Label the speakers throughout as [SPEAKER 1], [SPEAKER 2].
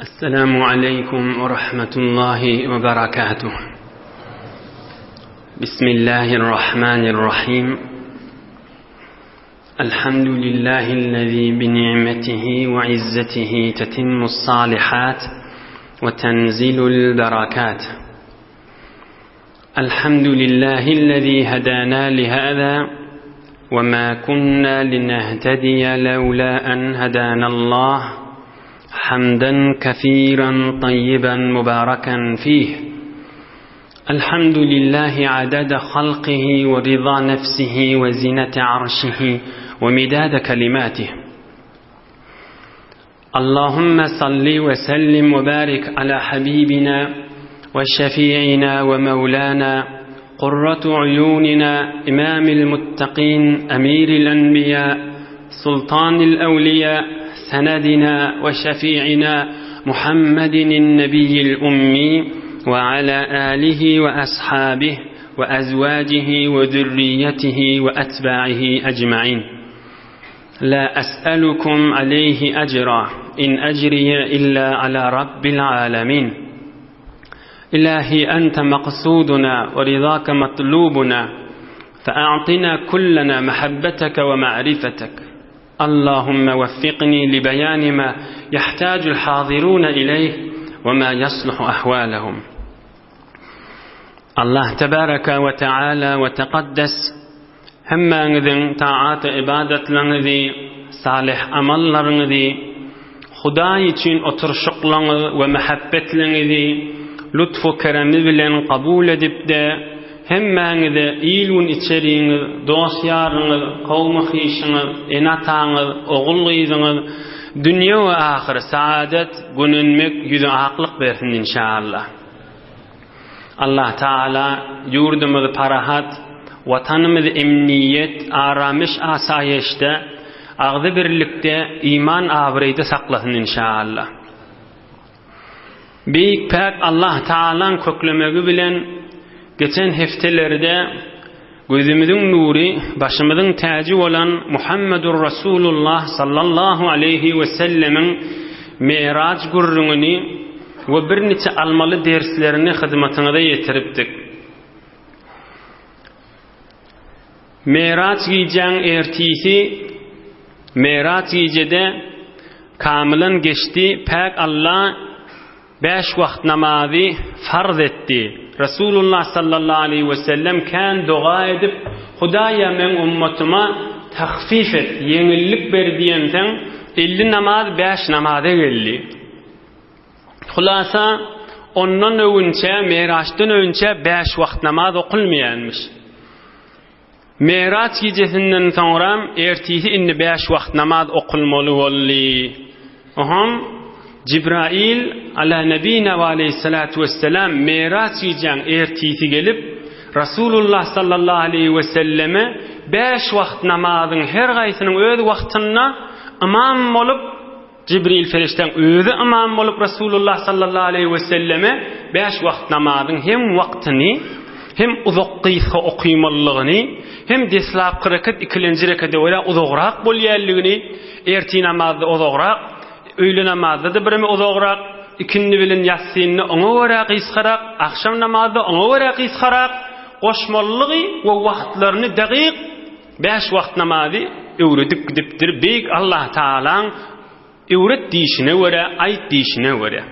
[SPEAKER 1] السلام عليكم ورحمة الله وبركاته بسم الله الرحمن الرحيم الحمد لله الذي بنعمته وعزته تتم الصالحات وتنزل البركات الحمد لله الذي هدانا لهذا وما كنا لنهتدي لولا أن هدانا الله حمدا كثيرا طيبا مباركا فيه الحمد لله عدد خلقه ورضا نفسه وزنة عرشه ومداد كلماته اللهم صل وسلم وبارك على حبيبنا وشفيعنا ومولانا قرة عيوننا إمام المتقين أمير الأنبياء سلطان الأولياء سندنا وشفيعنا محمد النبي الأمي وعلى آله وأصحابه وأزواجه وذريته وأتباعه أجمعين لا أسألكم عليه أجرا إن أجري إلا على رب العالمين إلهي أنت مقصودنا ورضاك مطلوبنا فأعطنا كلنا محبتك ومعرفتك اللهم وفقني لبيان ما يحتاج الحاضرون إليه وما يصلح أحوالهم الله تبارك وتعالى وتقدس Hemmäňiziň taat-ybadatlaryňyzy, salyh amallaryňyzy, Hudaý üçin oturyşyklaryňyz we mähebbetliňizi lutfu-keremi bilen kabul edip-de, hemmäňize il-gün içeriňiz, dost-ýaryňyz, kowmy-hyşyňyz, ene-ataňyz, ogul-gyzyňyz dünýe we ahyr saadat, gönenmek, ýüzi aklyk bersin inşaallah. Allah Taala ýurdumyzy parahat, Watanymyzy emniýet, aramyş asaýyşda, agzybirlikde, iman abraýda saklasyn inşaallah. Beýik päk Allah Taalaň köklemegi bilen geçen heftelerde Gözümiziň nury, başymyzyň täji bolan Muhammedur Rasulullah sallallahu aleýhi we sellemiň Me'raj gürrüňini we birniçe almaly derslerini hyzmatyňyza ýetiripdik. Me'raj gijäň ertisi Me'raj gijede kamylan geçdi, päk Alla Bäş wagt namazy farz etdi. Resulullah sallallahu aleýhi we sellem kän doga edip, Hudaýa meň ummatyma tahfif et, ýeňillik ber diýenseň, 50 namaz bäş namaza geldi. Hulasa, ondan öwünçä, Miraçdan öwünçä bäş wagt namaz okulmaýanmyş. Miraç gijesinden soňram ertisi indi bäş wagt namaz okulmaly boldy. Oham Jibrail ala nebina we aleýhissalatu wesselam Miraç gijäň ertisi gelip Rasulullah sallallahu aleýhi weselleme bäş wagt namazyň her gaýsynyň öz wagtynda ymam bolup Jibril perişdäň özi ymam bolup Resulullah sallallahu aleýhi we selleme bäş wagt namazyň hem wagtyny, hem uzak gysga okymalylygyny, hem deslapky reket ikilenji rekede görä uzagrak bolýanlygyny, ertir namazda uzagrak, öýle namazda-da bireme uzagrak, ikindi bilen ýassynda oňa görä gysgarak, agşam namazda oňa görä gysgarak goşmalylygy we wagtlaryny dagyk Bäş wagt namazy öwredip gidipdir Beýik Allatagalaň öwret diýşine görä, aýt diýşine görä.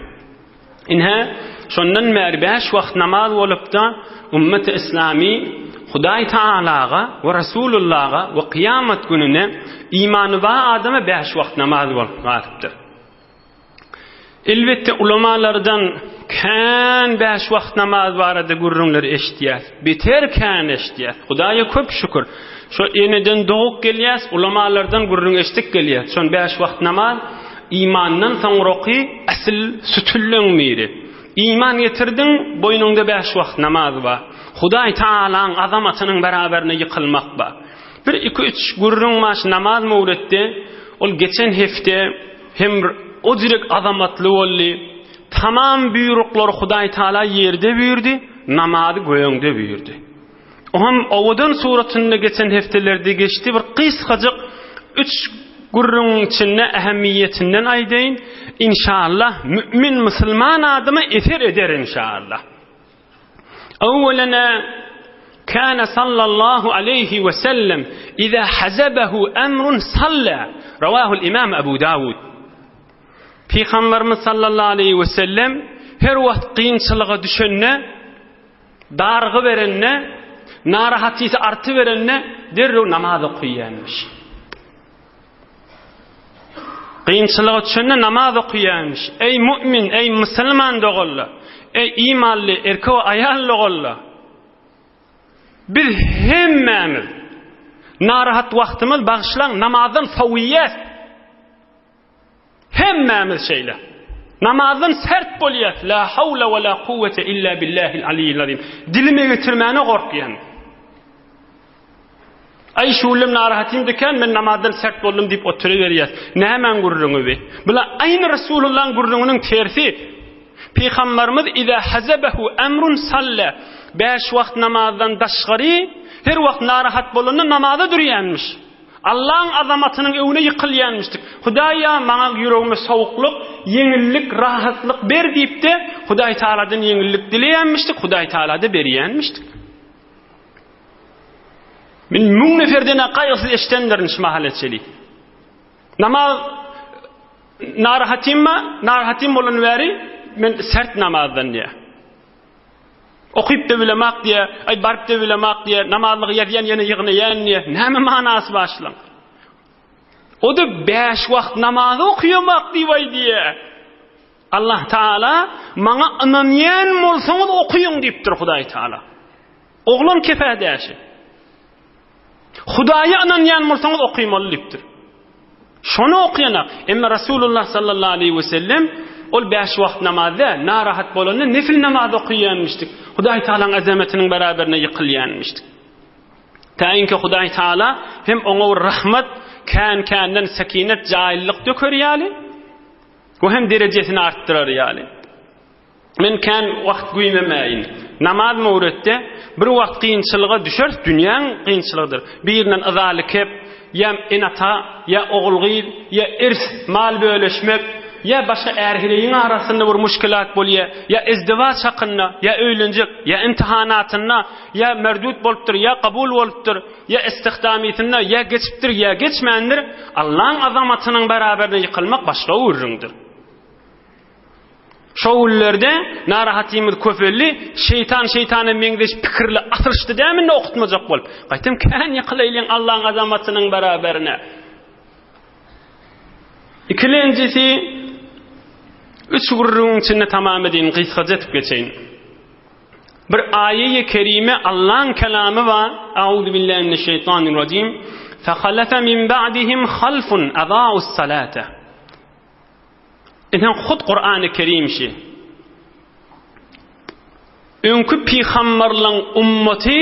[SPEAKER 1] Ine, şondan bäri bäş wagt namaz bolupda, ümmeti yslamy Hudaý Tagalaga we Resulullaga we kyýamat gününe imany bar adama bäş wagt namaz bolup galypdyr. Elbetde ulamalardan kän bäş wagt namaz barada gürrüňler eşitýäs. Beter kän eşitýäs. Hudaýa köp şükür. Şo eneden dogup gelýäs, ulamalardan gürrüň eşidip gelýäs. Şon bäş wagt namaz imandan soňraky asyl sütünleň biri. Iman getirdiň, boýnuňda bäş wagt namaz bar. Hudaý Tagalaň azamatynyň beraberine ýykylmak bar. Bir iki üç gürrüň bar şu namaz möwritde. Ol geçen hepde Hem o direk azamatly boldy. Tamam buýruklary Hudaý Taala ýerde buýurdy, namazy göýüňde buýurdy. O hem owadan suratynda geçen hepdelerde geçdi bir gysgajyk üç gürrüňiň içinde ähmiýetinden aýdaýyn. Inşallah mümin musulman adama eser eder inşallah. Öwwelene Kana sallallahu aleyhi ve sellem iza hazabahu emrun salla. Rawahul Imam Abu Dawud. Pygamberimiz sallallahu aleyhi ve sellem her wagt kynçylyga düşende, dargy berende, narahatysy artyberende derrew namaz okaýarmyş. Kynçylyga düşende namaz okaýarmyş. Eý mu'min, eý musulman doganlar, eý imanly erkek we aýal doganlar. Biz hemmämiz narahat wagtymyz bagyşlaň namazdan sowýas. Hemmämiz şeýle. Namazdan sert bolýas. La hawla we la kuwwete illa billahil aliyyil azim. Dilime getirmäne gorkýan. Aý şuwlem narahatym deken men namazdan sert boldum diýip oturyberýäs. Nämäň gürrüňi bi? Bula aýny Resulullaň gürrüňiniň tersi. Pygamberimiz iza hazabahu emrun salla. Bäş wagt namazdan daşgary her wagt narahat bolanda namaza durýanmyş. Allaň azamatynyň öňüne ýykylýanmyşdyk. Hudaýa maňa ýüregime sowuklyk, ýeňillik, rahatlyk ber diýip-de Hudaý Tagaladan ýeňillik dileýänmişdik, Hudaý Tagala-da berýänmişdik. Men müň neferden-ä gaýgysyz eşidendirin şu mahala çeli. Namaz narahatym ba, narahatym bolan bäri men sert namazdan diýä. Okyp-da bilemak diýä, aý baryp-da bilemak diýä, namazlygy ýazýan ýene ýygnaýan diýä. Näme manasy bar şulaň? O-da bäş wagt namazy okaýamak diýip aýdýa. Allah Taala maňa ynanýan bolsaňyz okaýyň diýipdir Hudaý Taala. Oglan kefä däşi. Hudaýa ynanýan bolsaňyz okymaly diýipdir. Şony okaýanak. Emma Rasulullah sallallahu aleyhi we sellem ol bäş wagt namaz däl, narahat bolanda nefil namaz okaýanmyşdyk. Hudaý Taalaň azametiniň beraberine ýykylýanmyşdyk. Täinki Hudaý Taala hem oňa bir rahmat, kän-känden sekinet, jaýlylyk döker ýaly, we hem derejesini artdyrar ýaly. Men kän wagt güýmemäýin. Namaz möwretde bir wagt kynçylyga düşeris, dünýäň kynçylygydyr. Birinden yzaly kep, ýa ene-ata, ýa ogul-gyz, ýa irs, mal bölüşmek, ýa başga är-heleýiň arasynda bir muşkilat bolýa, ýa izdiwaç hakynda, ýa öýlenjek, ýa imtihanatynda, ýa merdut bolupdyr, ýa kabul bolupdyr, ýa istihdamysynda, ýa geçipdir, ýa geçmändir, Allaň azamatynyň beraberine ýykylmak başga gürrüňdir. Şo günlerde narahatymyz köpeldi, şeýtan şeýtana meňzeş pikirli asylyşdy dämi indi okutmajak bolup. Gaýtam kän ýykylaýlyň Allaň azamatynyň beraberine. Ikilenjisi üç gürrüňiň içinde tamam edeýin, gysgaça etip geçeýin. Bir aýeýi kerime Allaň kelamy bar, Auzu billahi mineşşeýtanirrajim. Fehalefe min ba'dihim halfun adaa'us salate. Ine hut Kurany Kerim şi. Öňki pygamberleň ummaty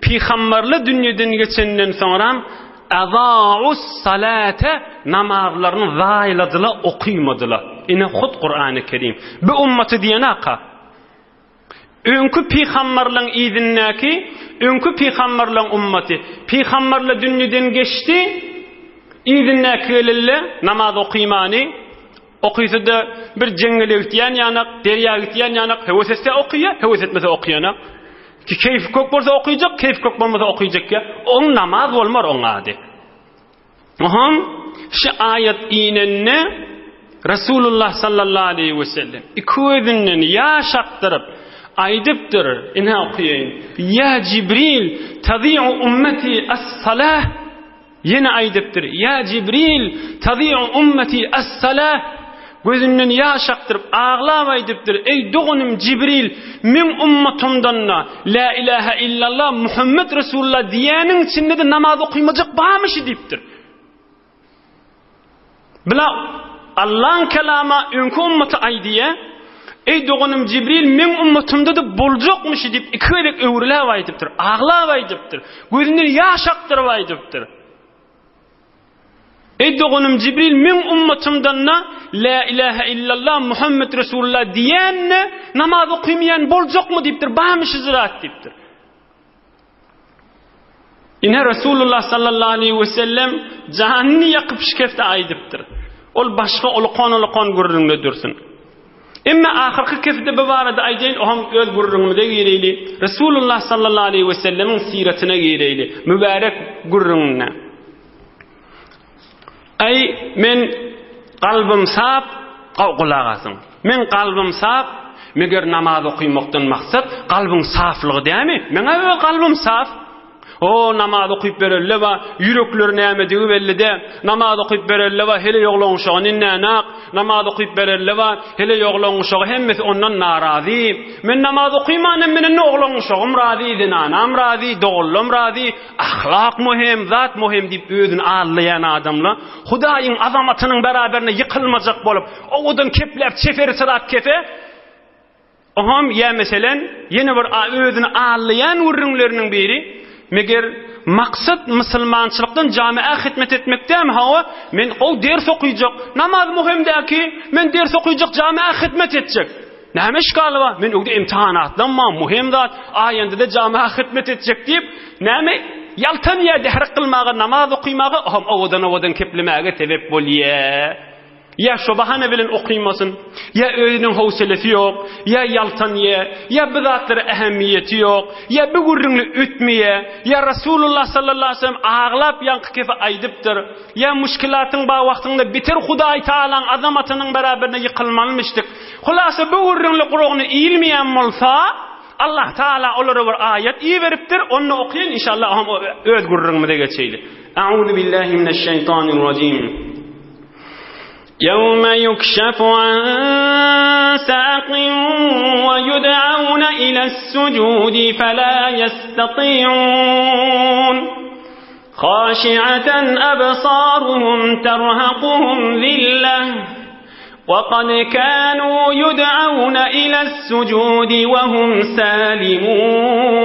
[SPEAKER 1] pygamberler dünýeden geçenden soňram adaa'us salate namazlaryny zaýladylar, okymadylar. Ine hut Kurany Kerim. Bu ummaty diýenaka. Öňki pygamberleň yzyndaky öňki pygamberleň ummaty. Pygamberler dünýeden geçdi, yzyndaky gelende namaz okymany, okysa-da bir jeňňele gitýän ýanak, derýa gitýän ýanak, höwes etse okyýa, höwes etmese okyýanak. Ki keýfi kök bolsa okyjak, keýfi kök bolmasa okyjak ýa. Oň namaz bolmar oň ady. Oňam şu aýat inende Resulullah sallallahu aleýhi we sellem iki gözünden ýaş akdyryp aýdypdyr, ine okaýyn. Ýa Jibril, tazi'u ummeti as-salah. Ýene aýdypdyr, Ýa Jibril, tazi'u ummeti as-salah. Gözünden ýaş akdyryp, aglap aýdypdyr, Eý doganym Jibril, meň ummatymdan-da La ilahe illallah Muhammet Resulullah diýýäniň içinde-de namaz okymajak barmyşy diýipdir. Bula Allaň kelama öňki ummaty aýdýa, Eý doganym Jibril, meň ummatymda-da boljakmyşy diýip iki gezek öwrüläp aýdypdyr, aglap aýdypdyr, gözünden ýaş akdyryp aýdypdyr. Eý doganym Jibril meň ummatymdan-da Lä ilähe illallah Muhammet Resulullah diýen-de namaz okymaýan boljakmy diýipdir, barmy şu zat diýipdir. Ine Resulullah sallallahu aleýhi we sellem janyny ýakyp şikefte aýdypdyr. Ol başga ulkan-ulkan gürrüňde dursun. Emma ahyrky kefde bu barada aýdaýyn, oňam öz gürrüňimize gireýli. Resulullah sallallahu aleýhi we sellemiň syratyna gireýli, mübärek gürrüňine. Aý, men kalbym sap, gulak asyň. Men kalbym sap, meger namaz okymakdan maksat kalbyň saflygy dämi? Meň-ä öz kalbym sap. O, namaz okyp berelle ba, ýürekleri nämedigi belli dä. Namaz okyp berelle ba, heleý oglan uşagy ninnänak. Namaz okyp berelle ba, heleý oglan uşagy hemmesi ondan narazy. Men namaz okyman hem menden oglan uşagym razy, zenanam razy, doganlam razy. Ahlak möhüm, zat möhüm diýip özüni aldaýan adamla Hudaýyň azamatynyň beraberine ýykylmajak bolup, owadan kepläp çeperçirak kepe, Oňam ýa meselen, ýene bir özüni aldaýan gürrüňleriniň biri, meger maksat musulmançylykdan jamiä hytmet etmek dämi, hawa, men gowy ders okyjak, namaz möhümdäki, men ders okyjak jamiä hytmet etjek. Näme işgali bar? Men öňde imtihanatlanma, möhüm zat, aýanda-da jamiä hytmet etjek diýip, näme ýaltanýar dährik kylmaga, namaz okymaga, oňam owadan-owadan keplemäge sebep bolýar. Ýa şo bahana bilen okymasyn, ýa özüniň howselesi ýok, ýa ýaltanýa, ýa bu zatlara ähemiýeti ýok, ýa bu gürrüňli ötmeýä, ýa Rasulullah sallallahu aleýhi we sellem aglap ýaňky kefi aýdypdyr, ýa muşkilatyň bar wagtyňda beter Hudaý Tagalaň azamatynyň beraberine ýykylmalymyşdyk. Hulasa bu gürrüňli guragyna iýilmeýän bolsa, Allah Tagala olara bir aýat iberipdir, onda okaýyn inşallah öz gürrüňimize geçeýli. A'uzu billahi mineşşeýtanirrajim. يوم يكشف عن ساق ويدعون إلى السجود فلا يستطيعون خاشعة أبصارهم ترهقهم ذلة وقد كانوا يدعون إلى السجود وهم سالمون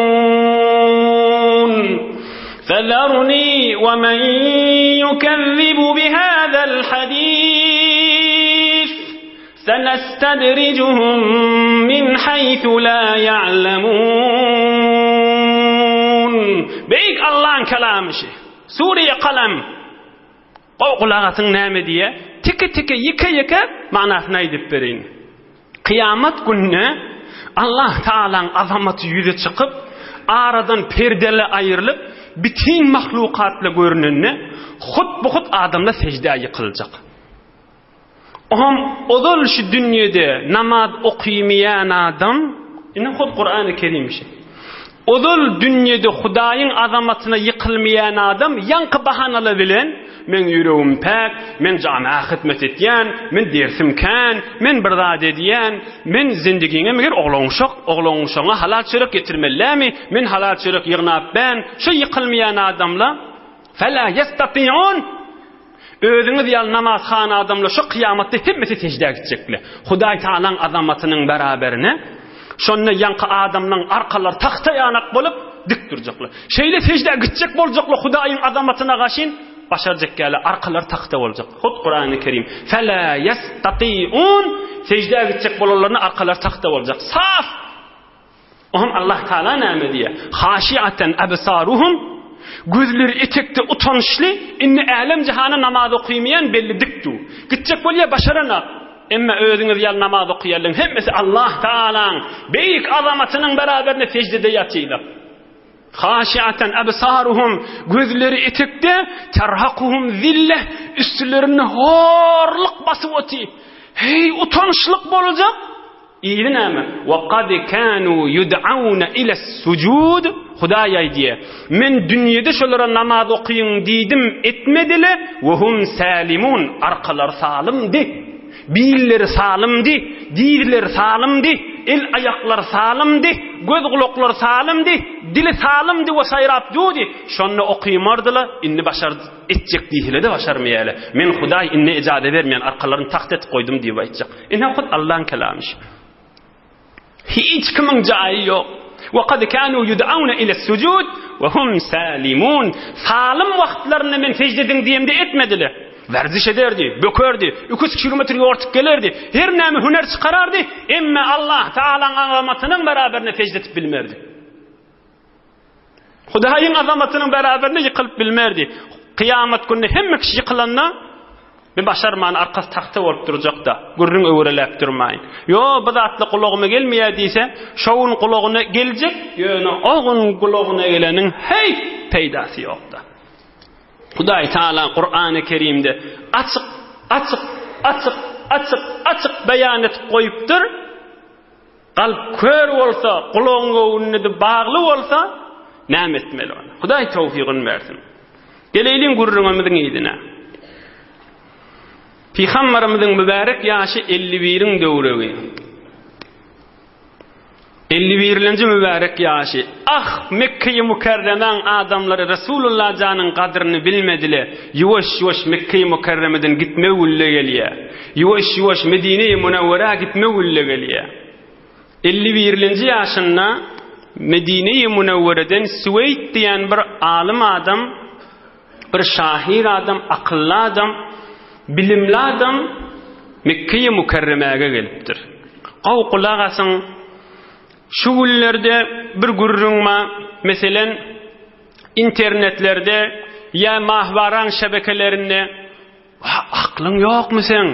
[SPEAKER 1] فذرني ومن يكذب بهذا الحديث سنستدرجهم من حيث لا يعلمون Beýik Allah'ın kelamı şi. Suriye kalem. Gowy gulak asyň näme diýýä? Teke-teke, ýeke-ýeke manysyny aýdyp bereýin. Kyýamat gününe Allah Tagalaň azamaty ýüze çykyp, aradan perdeli aýrylyp, bütin mahlukatla görünende, hut-bu-hut adamlar seždä ýykyljak. Oňam ozal şu dünýede namaz okymaýan adam, ine hut Kurany Kerim şi. Ozal dünýede Hudaýyň azamatyna ýykylmaýan adam ýaňky bahanalar bilen meň ýüregim päk, men jana hyzmat etýän, men dersim kän, men bir zat edýän, men zindigiňe meger oglan uşak, oglan uşagyňa halal çörek getirmelilämi, men halal çörek ýygnap ben, şo ýykylmaýan adamla, Fela ýestatiun Özüňiz ýaly namazhan adamlar şo kyýamatda hemmesi seždä gitjekler. Hudaý Tagalaň azamatynyň beraberine şonda ýaňky adamlaň arkalary tagta ýanak bolup dik durjaklar. Şeýle seždä gitjek boljaklar Hudaýyň azamatyna gaşyn başarjak ýaly arkalary tagta boljak. Hut Kurany Kerim. Fela ýestatiun seždä gitjek bolanlaryna arkalary tagta boljak. Saf Oňam Allah Taala näme diýýär? Haşiaten absaruhum Gözleri etekde utançly, indi älem jahana namaz okymaýan belli dik dur. Gitjek bolýar başaranak. Emma özüňiz ýaly namaz okaýanlaryň hemmesi Allah Taalaň beýik azamatynyň beraberinde seždede ýatyrlar. Haşiaten absaruhum gözleri etekde, terhakuhum zille üstlerinde horluk basyp otyr. Heý utançlyk boljak. Yzy näme? Wa kad kanu yud'auna ila sujud. Hudaý aýdýar, Men dünýede şolara namaz okyň diýdim, etmedile, we hum salimun, arkalary salymdy, billeri salymdy, dizleri salymdy, el-aýaklary salymdy, göz-gulaklary salymdy, dili salymdy we saýrap durdy. Şonda okymardylar, indi başar etjek diýsele-de başarmaýarlar. Men Hudaý indi ejaza bermeýän, arkalaryny tagt etip goýdum diýip aýtjak. Ine hut Allaň kelamy şu. Hiç kimiň jaýy ýok. Wa kad kanu yud'auna ila sujud wa hum salimun. Salym wagtlarynda men sežde ediň diýemde etmediler. Werziş ederdi, bökerdi, 200 kilometr ýortup gelerdi, her näme hüner çykarardy, emme Allah Taalaň azamatynyň beraberine sežde edip bilmerdi. Hudaýyň azamatynyň beraberinde ýykylyp bilmerdi. Kyýamat gününe hemme kişi ýykylanda, bir başarman arkasy tagta bolup durjak-da, gürrüň öwreläp durmaýyn. Ýo, bu zatlar gulagyma gelmeýär diýse, şo gün gulagyna geljek, ýöne o gün gulagyna geleniň heý, peýdasy ýok-da. Hudaý Taala Kurany Kerimde açyk, açyk, açyk, açyk, açyk beýan edip goýupdyr. Kalp kör bolsa, gulagyň göwnüne-de bagly bolsa, näme etmeli ony? Hudaý towfygyny bersin. Geleýliň gürrüňimiziň yzyna. Pygamberimiziň mübärek ýaşy 51-iň döwregi. 51-lenji mübärek ýaşy. Ah, Mekge-i Mükerremäň adamlary Resulullah janyň gadryny bilmedile. Ýuwaş-ýuwaş Mekge-i Mükerremeden gitme gülle gelýär. Ýuwaş-ýuwaş Medine-i Münewwerä gitme gülle gelýär. 51-lenji ýaşynda Medine-i Münewwereden Süweýt diýen bir alym adam, bir şahyr adam, akylly adam, bilimli adam Mekge-i Mükerremäge gelipdir. Gowy gulak asyň. Şu günlerde bir gürrüň bar, meselen, internetlerde ýa mahwaraň şebekelerinde Aklyň ýokmy seň?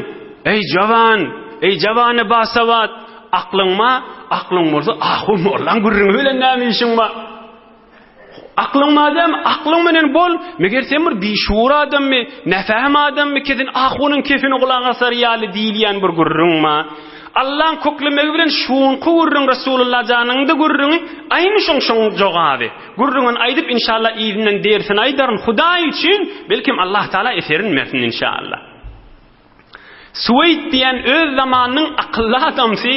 [SPEAKER 1] Eý jawan, eý jawany basawat, aklyň bar? Aklyň bolsa ahun mollaň gürrüňi bilen näme işiň bar? Aklyň madem, aklyň menen bol, meger sen bir bişuur adammy, näfähm adammy, kesin ahunyň kefini gulak asar ýaly diýilýän bir gürrüň bar. Allaň köklemegi bilen şuňky gürrüň Resulullah janyň-da gürrüňi, aýny şoň şoň jogaby. Gürrüňini aýdyp inşallah yzyndan dersini aýdaryn Hudaý üçin, belkem Allah Taala eserin bersin inşallah. Suweýt diýen öz zamanynyň akylly adamsy,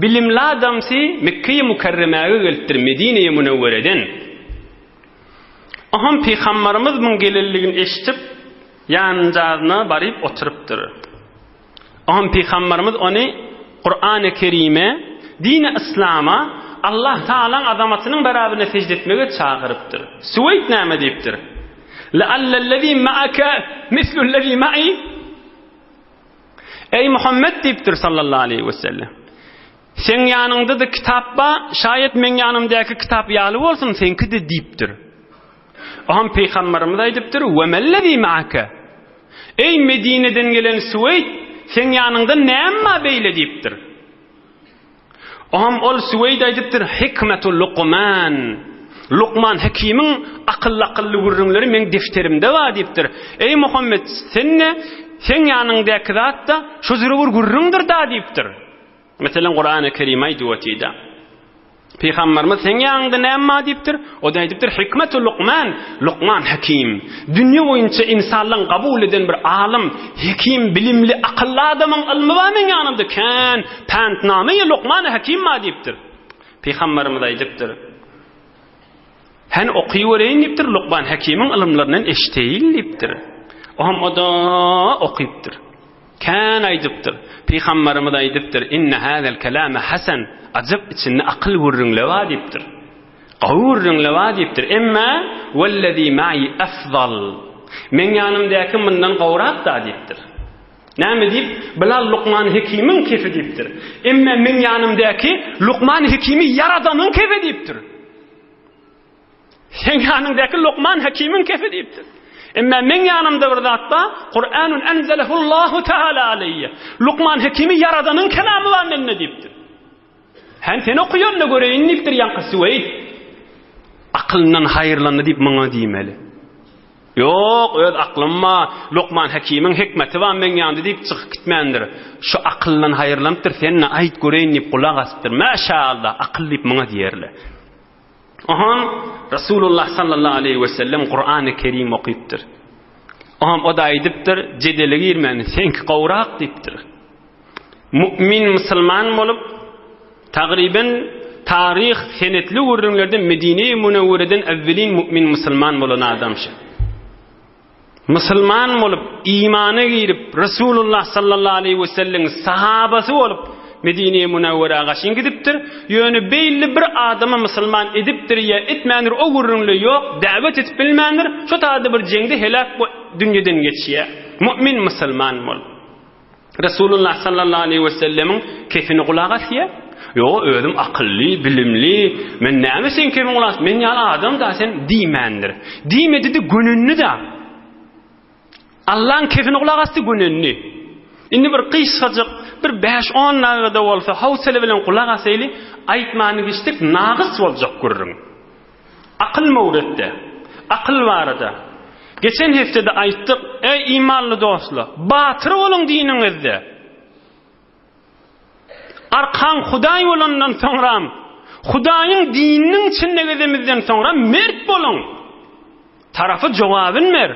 [SPEAKER 1] bilimli adamsy Mekgeýi Mükerremäge gelipdir, Medineýi Münewwereden. Oňam pygambarymyz muň gelenligini eşidip, ýanynjazyna baryp oturypdyr. Oňam pygambarymyz ony Kurany Kerime, dini yslama, Allah Tagalaň azamatynyň beraberine sežde etmege çagyrypdyr. Suweýt näme diýipdir? Leallellezî ma'ake mislullezî ma'i Eý Muhammet diýipdir sallallahu aleýhi we sellem. Seň ýanyňda-da kitap bar, şaýat meň ýanymdaky kitap ýaly bolsun, seňki-de diýipdir. Oňam pygamberimiz aýdypdyr, Ve mellezî ma'ake? Eý Medineden gelen Suweýt, seň ýanyňda näme bar beýle diýipdir. Oňam ol Süweýd aýdypdyr, Hikmetu Lukman. Lukman Hekimiň akylly-akylly gürrüňleri meň defterimde bar diýipdir. Eý Muhammet, sen-de, seň ýanyňdaky zat-da şo jüre bir gürrüňdir-da diýipdir. Meselem, Kurany Kerim aýdyp otyr-da. Pygamberimiz seň ýanyňda näme bar diýipdir. O-da aýdypdyr, Hikmetu Lukman, Lukman Hekim. Dünýe boýunça ynsanlaryň kabul eden bir alym, hekim, bilimli, akylly adamyň ylmy bar meň ýanymda, kän Pentname-i Lukman Hekim bar diýipdir. Pygamberimiz aýdypdyr. Hany okybereýin diýipdir, Lukman Hekimiň ylymlaryndan eşdeýin diýipdir. Oňam o-da okypdyr. Kän aýdypdyr. Pygamberimiz aýdypdyr, Inne hazel kelame hasan, ajap içinde akyl gürrüňle bar diýipdir. Gowy gürrüňle bar diýipdir. Emma wellezi ma'i afzal. Meň ýanymdaky mundan gowrak-da diýipdir. Näme diýip, Bilal Lukman Hekimiň kefi diýipdir. Emma meň ýanymdaky Lukman Hekimi ýaradanyň kefi diýipdir. Seň ýanyňdaky Lukman Hekimiň kefi diýipdir. Emma meň ýanymda bir zat bar, Kur'anun enzelehullahu taala aleýye. Lukman Hekimi ýaradanyň kelamy bar mende diýipdir. Hem sen okaýanyny göreýin diýipdir ýaňky Süweýd. Akylyndan haýyrlandy diýip muňa diýmeli. Ýok, öz aklym bar, Lukman Hekimiň hikmeti bar meň ýanymda diýip çykyp gitmändir. Şu akylyndan haýyrlanypdyr, sen-de aýt göreýin diýip gulak asypdyr. Mäşallah, akyl diýip muňa diýerler. Oňam Resulullah sallallahu aleýhi we sellem Kurany Kerim okypdyr. Oňam o-da aýdypdyr, jedele girmän, seňki gowrak diýipdir. Mu'min musulman bolup, tagryben taryh senetli gürrüňlerde Medine-i Münewwereden äwwelin mu'min musulman bolan adam şu. Musulman bolup, imana girip, Resulullah sallallahu aleýhi we selleň sahabasy bolup, Medine-i Münewwerä gaşyn gidipdir. Ýöne belli bir adamy musulman edipdir ýa etmändir, o gürrüňle ýok, däwet edip bilmändir. Şo taýda bir jeňde heläk dünýeden geçýär. Mu'min musulman bolup. Resulullah sallallahu aleýhi we sellemiň kefini gulak asýar. Ýok, özüm akylly, bilimli, men näme seň kebiň gulak men ýaly adam da sen diýmändir. Diýmedi-de gönenni-de. Allaň kefini gulak asdy gönenni. Indi bir gysgajyk, bir bäş-on dagyda bolsa howsala bilen gulak asaýly, aýtmany geçdik, nagys boljak gürrüň. Akyl möwretde. Akyl barada. Geçen hepdede aýtdyk, eý imanly dostlar, batyr boluň diniňizde. Arkaň Hudaý bolandan soňram, Hudaýyň dininiň içinde gezemizden soňra mert boluň. Tarapy jogabyn ber.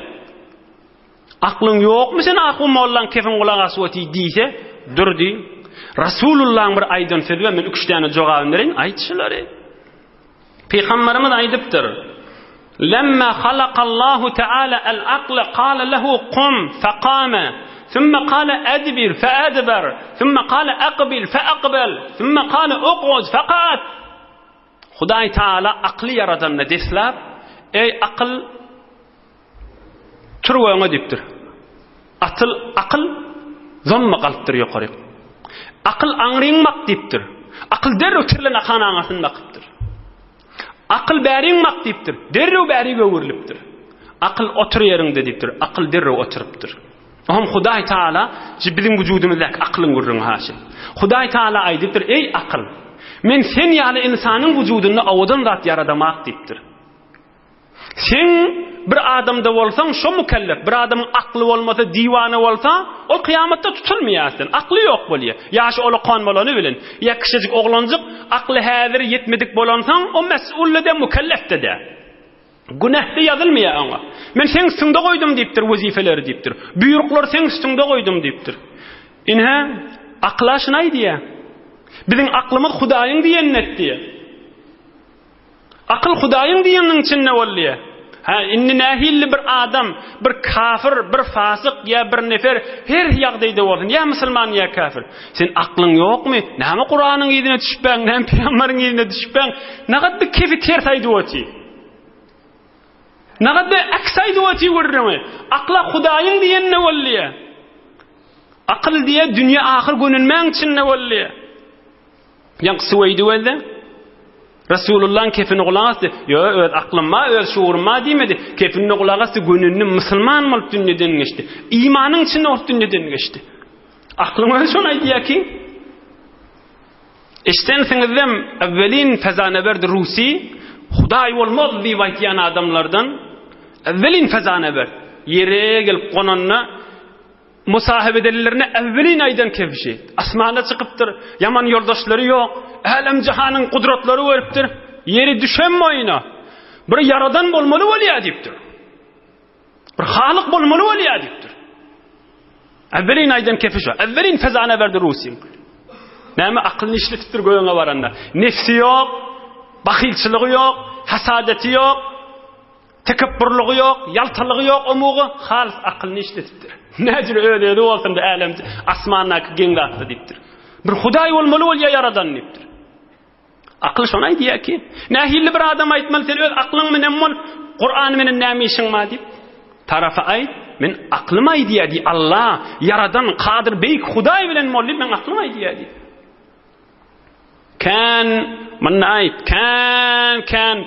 [SPEAKER 1] Aklyň ýokmy sen ahun mollaň kefin gulak asyp oty diýse, dur diý. Rasulullaň bir aýdan sözi bar, men üç däne jogabyny bereýin, aýt şulary. Pygamberimiz aýdypdyr. Lemma halakallahu teala el-akla kala lehu kum fekame thumma kala edbir feedber thumma kala akbil feakbel thumma kala uk'ud feka'at Hudaý Teala akly ýaradanda deslap, Eý akyl, tur we öňe diýipdir. Atyl, akyl zomma galypdyr ýokaryk. Akyl aňryň bak diýipdir. Akyl derrew tirlen akan aňyrsyny bakypdyr. Akyl bäriň bak diýipdir. Derrew bärik öwrülipdir. Akyl otur ýeriňde diýipdir. Akyl derrew oturypdyr. Oňam Hudaý Taala biziň wujudymyzdaky akylyň gürrüňi haşy. Hudaý Taala aýdypdyr, Eý akyl! Men sen ýaly ynsanyň wujudynda owadan zat ýaradamak diýipdir. Sen bir adamda bolsaň, şo mükellef, bir adamyň akly bolmasa, diwana bolsa, ol kyýamatda tutulmaýar sen. Akly ýok bolýar. Ýaşy ulakan bolany bilen, ýa kiçijik oglanjyk, akly häzir ýetmedik bolansoň, o mes'ul-de, mükellef-de däl. Günäh-de ýazylmaýar oňa. Men seň üstüňde goýdum diýipdir wezipeleri diýipdir. Buýruklary seň üstüňde goýdum diýipdir. Ine, akyla şuny aýdýar. Biziň aklymyz Hudaýyň diýenini et diýýär. Akyl Hudaýyň diýeniniň içinde bol diýýär. Hä, indi nähilli bir adam, bir kafir, bir fasyk ýa bir nefer her ýagdaýda bolsun, ýa musulman ýa kafir. Sen aklyň ýokmy? Näme Kuranyň yzyna düşüpbäň, näme pygamberiň yzyna düşüpbäň? Nagat bir kefi ters aýdyp otyr. Nagat bir äks aýdyp otyr gürrüňi. Akla Hudaýyň diýenine bol diýýär. Akyl diýýär, dünýe ahyr gönenmäň içinde bol diýýär. Ýaňky Suweýdi welde Resulullahyň kefini gulak asdy. Ýo, öz aklym bar, öz şuurym bar diýmedi. Kefinine gulak asdy, gönenli musulman bolup dünýeden geçdi. Imanyň içinde bolup dünýeden geçdi. Aklyň özi şony aýdýar ki, Eşdensiňizem evvelin fezaneberdi Rusi, Hudaý bolmaz diýip aýtýan adamlardan evvelin fezaneberd ýere gelip gonanda Musahyp edenlerine äwwelin aýdan kebşi, asmana çykypdyr, ýaman ýoldaşlary ýok, älem-jahanyň gudratlary görüpdir, ýeri düşen boýuna, bir ýaradan bolmaly bolýar diýipdir. Bir halyk bolmaly bolýar diýipdir. Äwwelin aýdan kefi şu. Äwwelin fezana berdi Rusyň. Näme akylyny işletipdir gögüňe baranda. Nefsi ýok, bahylçylygy ýok, hasadeti ýok. Tekepburlygy ýok, ýaltalygy ýok omugy halys akylyny işletipdir. Näjüre öz-özi bolsun-da älem asmandaky geň zatda diýipdir. Bir Hudaý bolmaly bolýa ýaradan diýipdir. Akyl şony aýdýar ki, nähili bir adam aýtmaly sen öz aklyň menen bol, Kur'an menen näme işiň bar diýip. Tarapy aýt, men aklym aýdýar diý, Allah, ýaradan, kadyr, beýik Hudaý bilen bol diýip, men aklym aýdýar diý. Kän, munda aýt, kän, kän,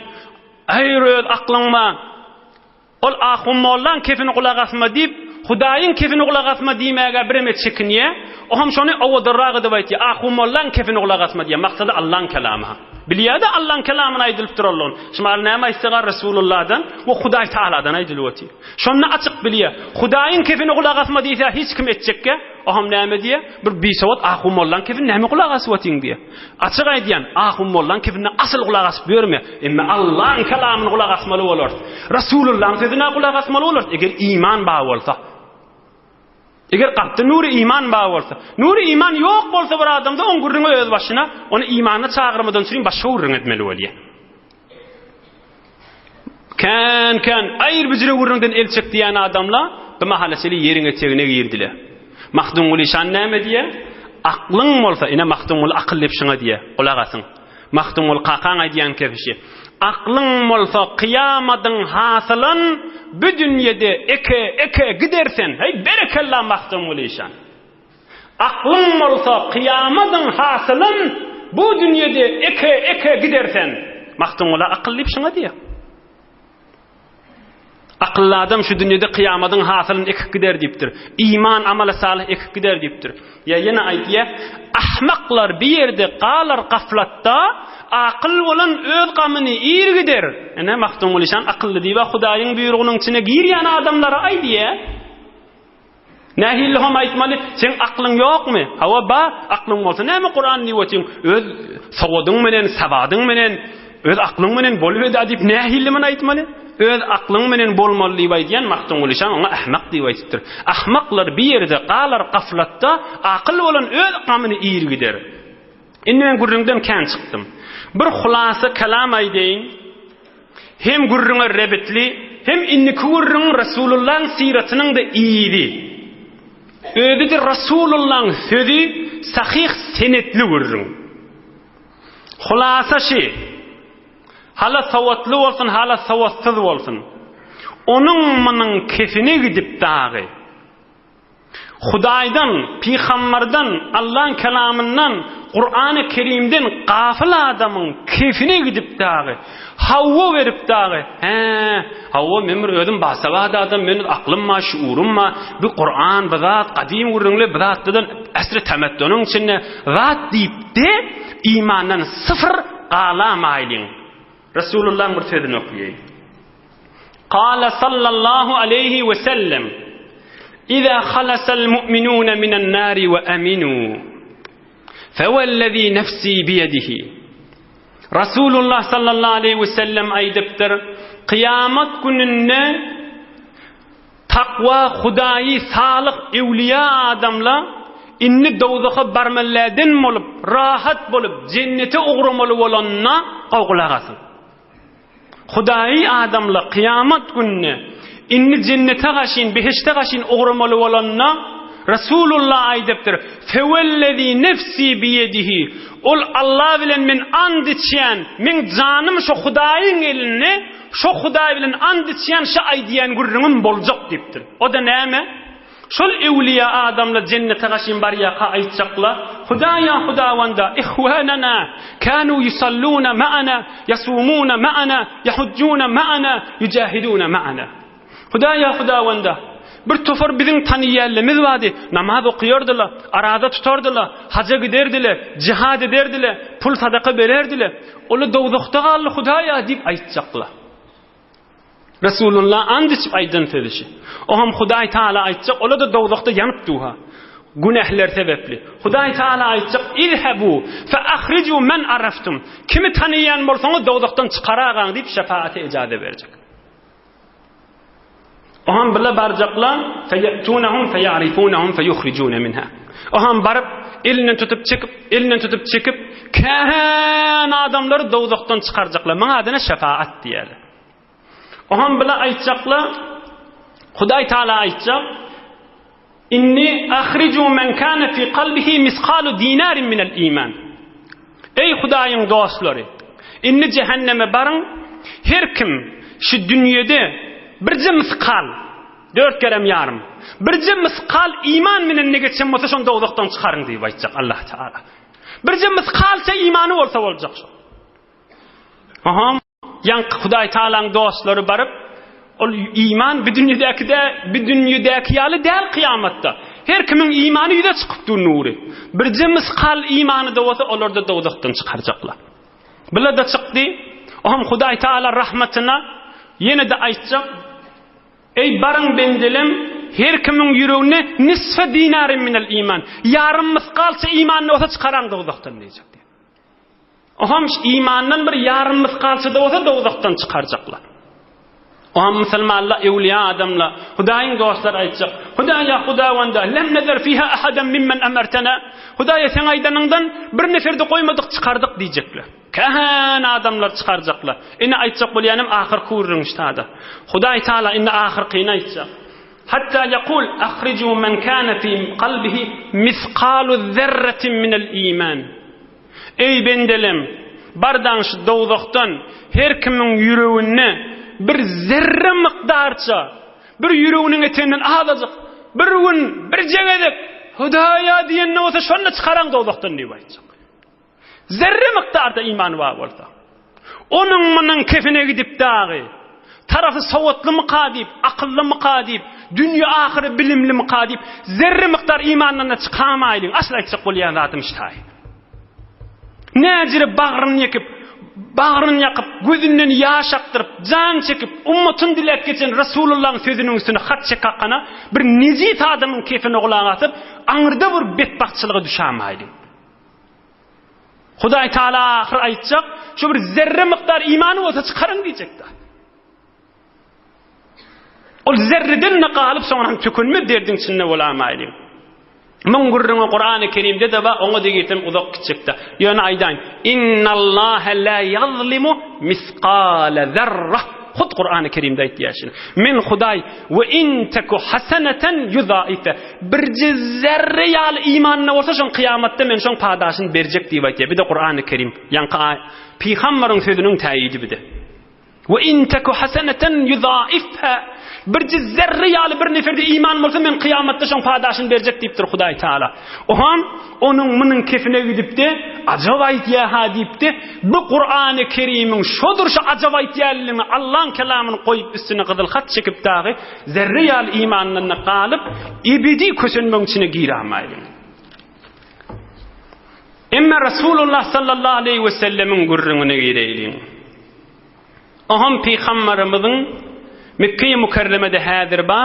[SPEAKER 1] aýr öz aklyňma. Ol ahun mollaň kefini gulak asma diýip, Hudaýyň kefini gulak asma diýmäge bireme çekinýä. O hem şony owadanrak edip aýtýa, ahun mollaň kefini gulak asma diýýä, maksady Allaň kelamy. Bilýä-de Allaň kelamyny aýdylyp duranlygyny. Şumal näme aýtsaga Resulullahdan we Hudaý Tagaladan aýdylyp otyr. Şonda açyk bilýä. Hudaýyň kefini gulak asma diýse hiç kim etjekgä. Oham näme diýýä? Bir bisowat ahun mollaň kefini näme gulak asyp otyň diýýä. Açyk aýdýan, ahun mollaň kefine asyl gulak asyp ýörme. Emme Allaň kelamyny gulak asmaly bolarys. Resulullaň sözüne gulak asmaly bolarys, eger iman bar bolsa. Eger kalpda nury iman bar bolsa. Nury iman ýok bolsa bir adamda oň gürrüňi öz başyna, ony imana çagyrmadan üçin başga gürrüň etmeli bolýar. Kän kän aýr büjre gürrüňden el çek diýen adamla bu mahala çenli ýeriň etegine girdiler. Mahdumguly şan näme diýýär? Aklyň bolsa, ine Mahdumguly akyl diýip şuňa diýýär. Gulak asyň. Mahdumguly kakaň aýdýan kebişi. Aklyň bolsa kyýamadyň hasylyn bu dünýede eke eke gider sen. Heý berekella Mahdumguly şan. Aklyň bolsa kyýamadyň hasylyn. bu dünýede eke eke gider sen. Magtymgula akyl diýip şuňa diýýär. Akylly adam şu dünýede kyýamadyň hasylyny ekip gider diýipdir. Iman, amaly salyh ekip gider diýipdir. Ýa ýene aýdýar, Ahmaklar bir ýerde galar gaflatda, akyl bolan öz gamyny ir gider. Ine, Magtymguly şan akylly diýip-ä Hudaýyň buýrugynyň içine girýän adamlara aýdýar. Nähili hom aýtmaly? Seň aklyň ýokmy? Hawa, ba, aklyň bolsa näme Kuran diýip otyň? Öz sowadyň menen, sawadyň menen, öz aklyň menen bolubeda diýip nähili muny aýtmaly? Öz aklyň menen bolmaly diýip aýdýan Magtymguly şa oňa ahmak diýip aýdypdyr. Ahmaklar bir ýerde galar gaflatda, akyl bolan öz gamyny ir gider. Indi men gürrüňden kän çykdym. Bir hulasa kelam aýdaýyn. Hem gürrüňe rebitli, hem indiki gürrüň Resulullahyň syratynyň-da yzy. Özi-de Resulullahyň sözi sahyh senetli gürrüň. Hulasa şi, hala sowatly bolsun, hala sowatsyz bolsun, onuň-munuň kefine gidip dagy, Hudaýdan, pygamberden, Allaň kelamyndan, Kurany Kerimden gafyl adamyň kefine gidip dagy, hawa berip dagy, hä, hawa men bir özüm basawat adam, men aklym bar, şuurym bar, bu Kuran, bu zat, gadym gürrüňler, bu zatlardan äsri temeddonyň içinde zat diýip-de, imandan syfyr galamaýlyň. Resulullahyň bir sözüni okaýaýyn. Kale sallallahu aleýhi we sellem, Iza halasal mu'minune minen nari we aminu, fewellezî nefsî biyedihi. Rasulullah sallallahu aleýhi we sellem aýdypdyr, Kyýamat gününde takwa, Hudaýy, salyh, ewliýa adamla indi dowzaha barmalydan bolup, rahat bolup, jennete ugramaly bolanda, gowy gulak asyň. Hudaýy adamlar kyýamat gününe indi jennete gaşyn, behişde gaşyn ugramaly bolanda, Resulullah aýdypdyr, Fewellezî nefsî biýedihi, Ol Alla bilen men and içýän, meň janym şo Hudaýyň elinde, şo Hudaý bilen and içýän, şo aýdýan gürrüňim boljak diýipdir. O-da näme? Şol öwlüýä adamlar jennete gaşyn barýaka aýtjaklar, Hudaýa Hudawanda, ihwanana, kanu ýusalluna ma'ana, ýasumuna ma'ana, ýahujjuna ma'ana, ýujahiduna ma'ana. Hudaýa Hudawanda, bir topar biziň tanyýanlarymyz bardy, namaz okaýardylar, araza tutardylar, haja giderdiler, jihad ederdiler, pul sadaka bererdiler. Olar dowzahda galdy Hudaýa diýip aýtjaklar. Resulullah and içip aýdan sözi şi. Oňam Hudaý Taala aýtjak, ola-da dowzahda ýanyp duha. Günähler sebäpli. Hudaý Taala aýtjak, Izhebu fe ahriju men araftum. Kimi tanaýan bolsaňyz dowzahdan çykaragaň diýip şefaate ijaze berjek. Oňam bile barjaklar, feýetunahum feýarifunahum feýuhrijune minha. Oňam baryp elinden tutup çekip, elinden tutup çekip, kän adamlary dowzahdan çykarjaklar. Muňa adyna şefaat diýerler. Oňam bile aýtjaklar, Hudaý Taala aýtjak, Inni ahriju men kana fi kalbihi miskalu dinarin minel iman. Eý Hudaýyň dostlary, indi jähenneme baryň, her kim şu dünýede birje miskal, dört gerem ýarym, birje miskal iman bilen ne geçen bolsa şony dowzahdan çykaryň diýip aýtjak Allah Taala. Birje miskalça imany bolsa boljak şo. Aha. Ýaňky Hudaý Tagalaň dostlary baryp, ol iman bu dünýedäki dä, bu dünýedäki ýaly däl kyýamatda. Her kimiň imany ýüze çykyp dur nury. Birje myskal imany-da bolsa olar-da dowzahdan çykarjaklar. Bular-da çykdy. Oňam Hudaý Tagala rahmatyna ýene-de aýtjak, Eý baryň bendelem, her kimiň ýüreginde nisfe dinarin minel iman, ýarym mysgalça imany bolsa çykaraň dowzahdan diýjek. Oňam imandan bir ýarym mysgalça-da bolsa dowzahdan çykarjaklar. Oňam musulmanlar, öwlüýä adamlar, Hudaýyň dostlary aýtjak, Hudaýa Hudawanda, lem nezer fiha ahadan mimmen emertena. Hudaýa seň aýdanyňdan bir nefer-de goýmadyk, çykardyk diýjekler. Kän adamlar çykarjaklar. Indi aýtjak bolýanym ahyrky gürrüň ştada. Hudaý Taala indi ahyrkyny aýtjak. Hatta ýekul ahriju men kana fi kalbihi miskalu zerretin minel iman. Eý, bendelem! Bardaň şu dowzahdan her kimiň ýüreginde bir zerre mukdarça, bir ýüreginiň eteginden azajyk, bir gün, birje gezek Hudaýa diýende bolsa şony-da çykaraň dowzahdan diýip aýtjak. Zerre mukdarda imany bar bolsa. Onuň munuň kefine gidip dagy, tarapy sowatlymyka diýip, akyllymyka diýip, dünýe ahyry bilimlimika diýip, zerre mukdar imandan-da çykamaýlyň. Asyl aýtjak bolýan zadym ştaý. Näjire bagryny ýekip, bagryny ýakyp, gözünden ýaş akdyryp, jan çekip, ummatyny diläp geçen Resulullahyň sözüniň üstüne hat çekakana bir nejis adamyň kefine gulak asyp, aňyrda bir betbagtçylyga düşämaýlyň. Hudaý Taala ahyr aýtjak, şu bir zerre mukdar imany bolsa çykaryň diýjekdi. Ol zerreden-de galyp soňra tükenmez derdiň içinde bolamaýlyň. Muň gürrüňi Kurany Kerimde-de bar, oňa da girsem uzak gitjekde. Ýöne aýdaýyn, Innallaha la ýazlimu misqala zerra. Hut Kurany Kerimde aýtýar şuny. Men Hudaý we in teku hasanatan yudaife. Birje zerre ýaly imanyna bolsa şoň kyýamatda men şoň padaşyny berjek diýip aýtýar. Bir-de Kurany Kerim, ýaňky pygambaryň sözüniň täýidi bir-de. We in teku haseneten yuzaifha. Birje zerre ýaly bir neferde iman bolsa men kyýamatda şoň padaşyny berjek diýipdir Hudaý Taala. Oham onuň munuň kefine gidipde ajap aýtýa-ha diýipdi. Bu Kurany Kerimiň şodur şu ajap aýtýanlygyny Allaň kelamyny goýup üstüne gyzyl hat çekip dagy zerre ýaly imanyndan galyp ebedi kösenmegiň içine giramaýyn. Emma Resulullah sallallahu aleýhi we sellemiň gürrüňine gireýliň. Oňam pygambarymyzyň Mekge-i Mükerremede häzir ba,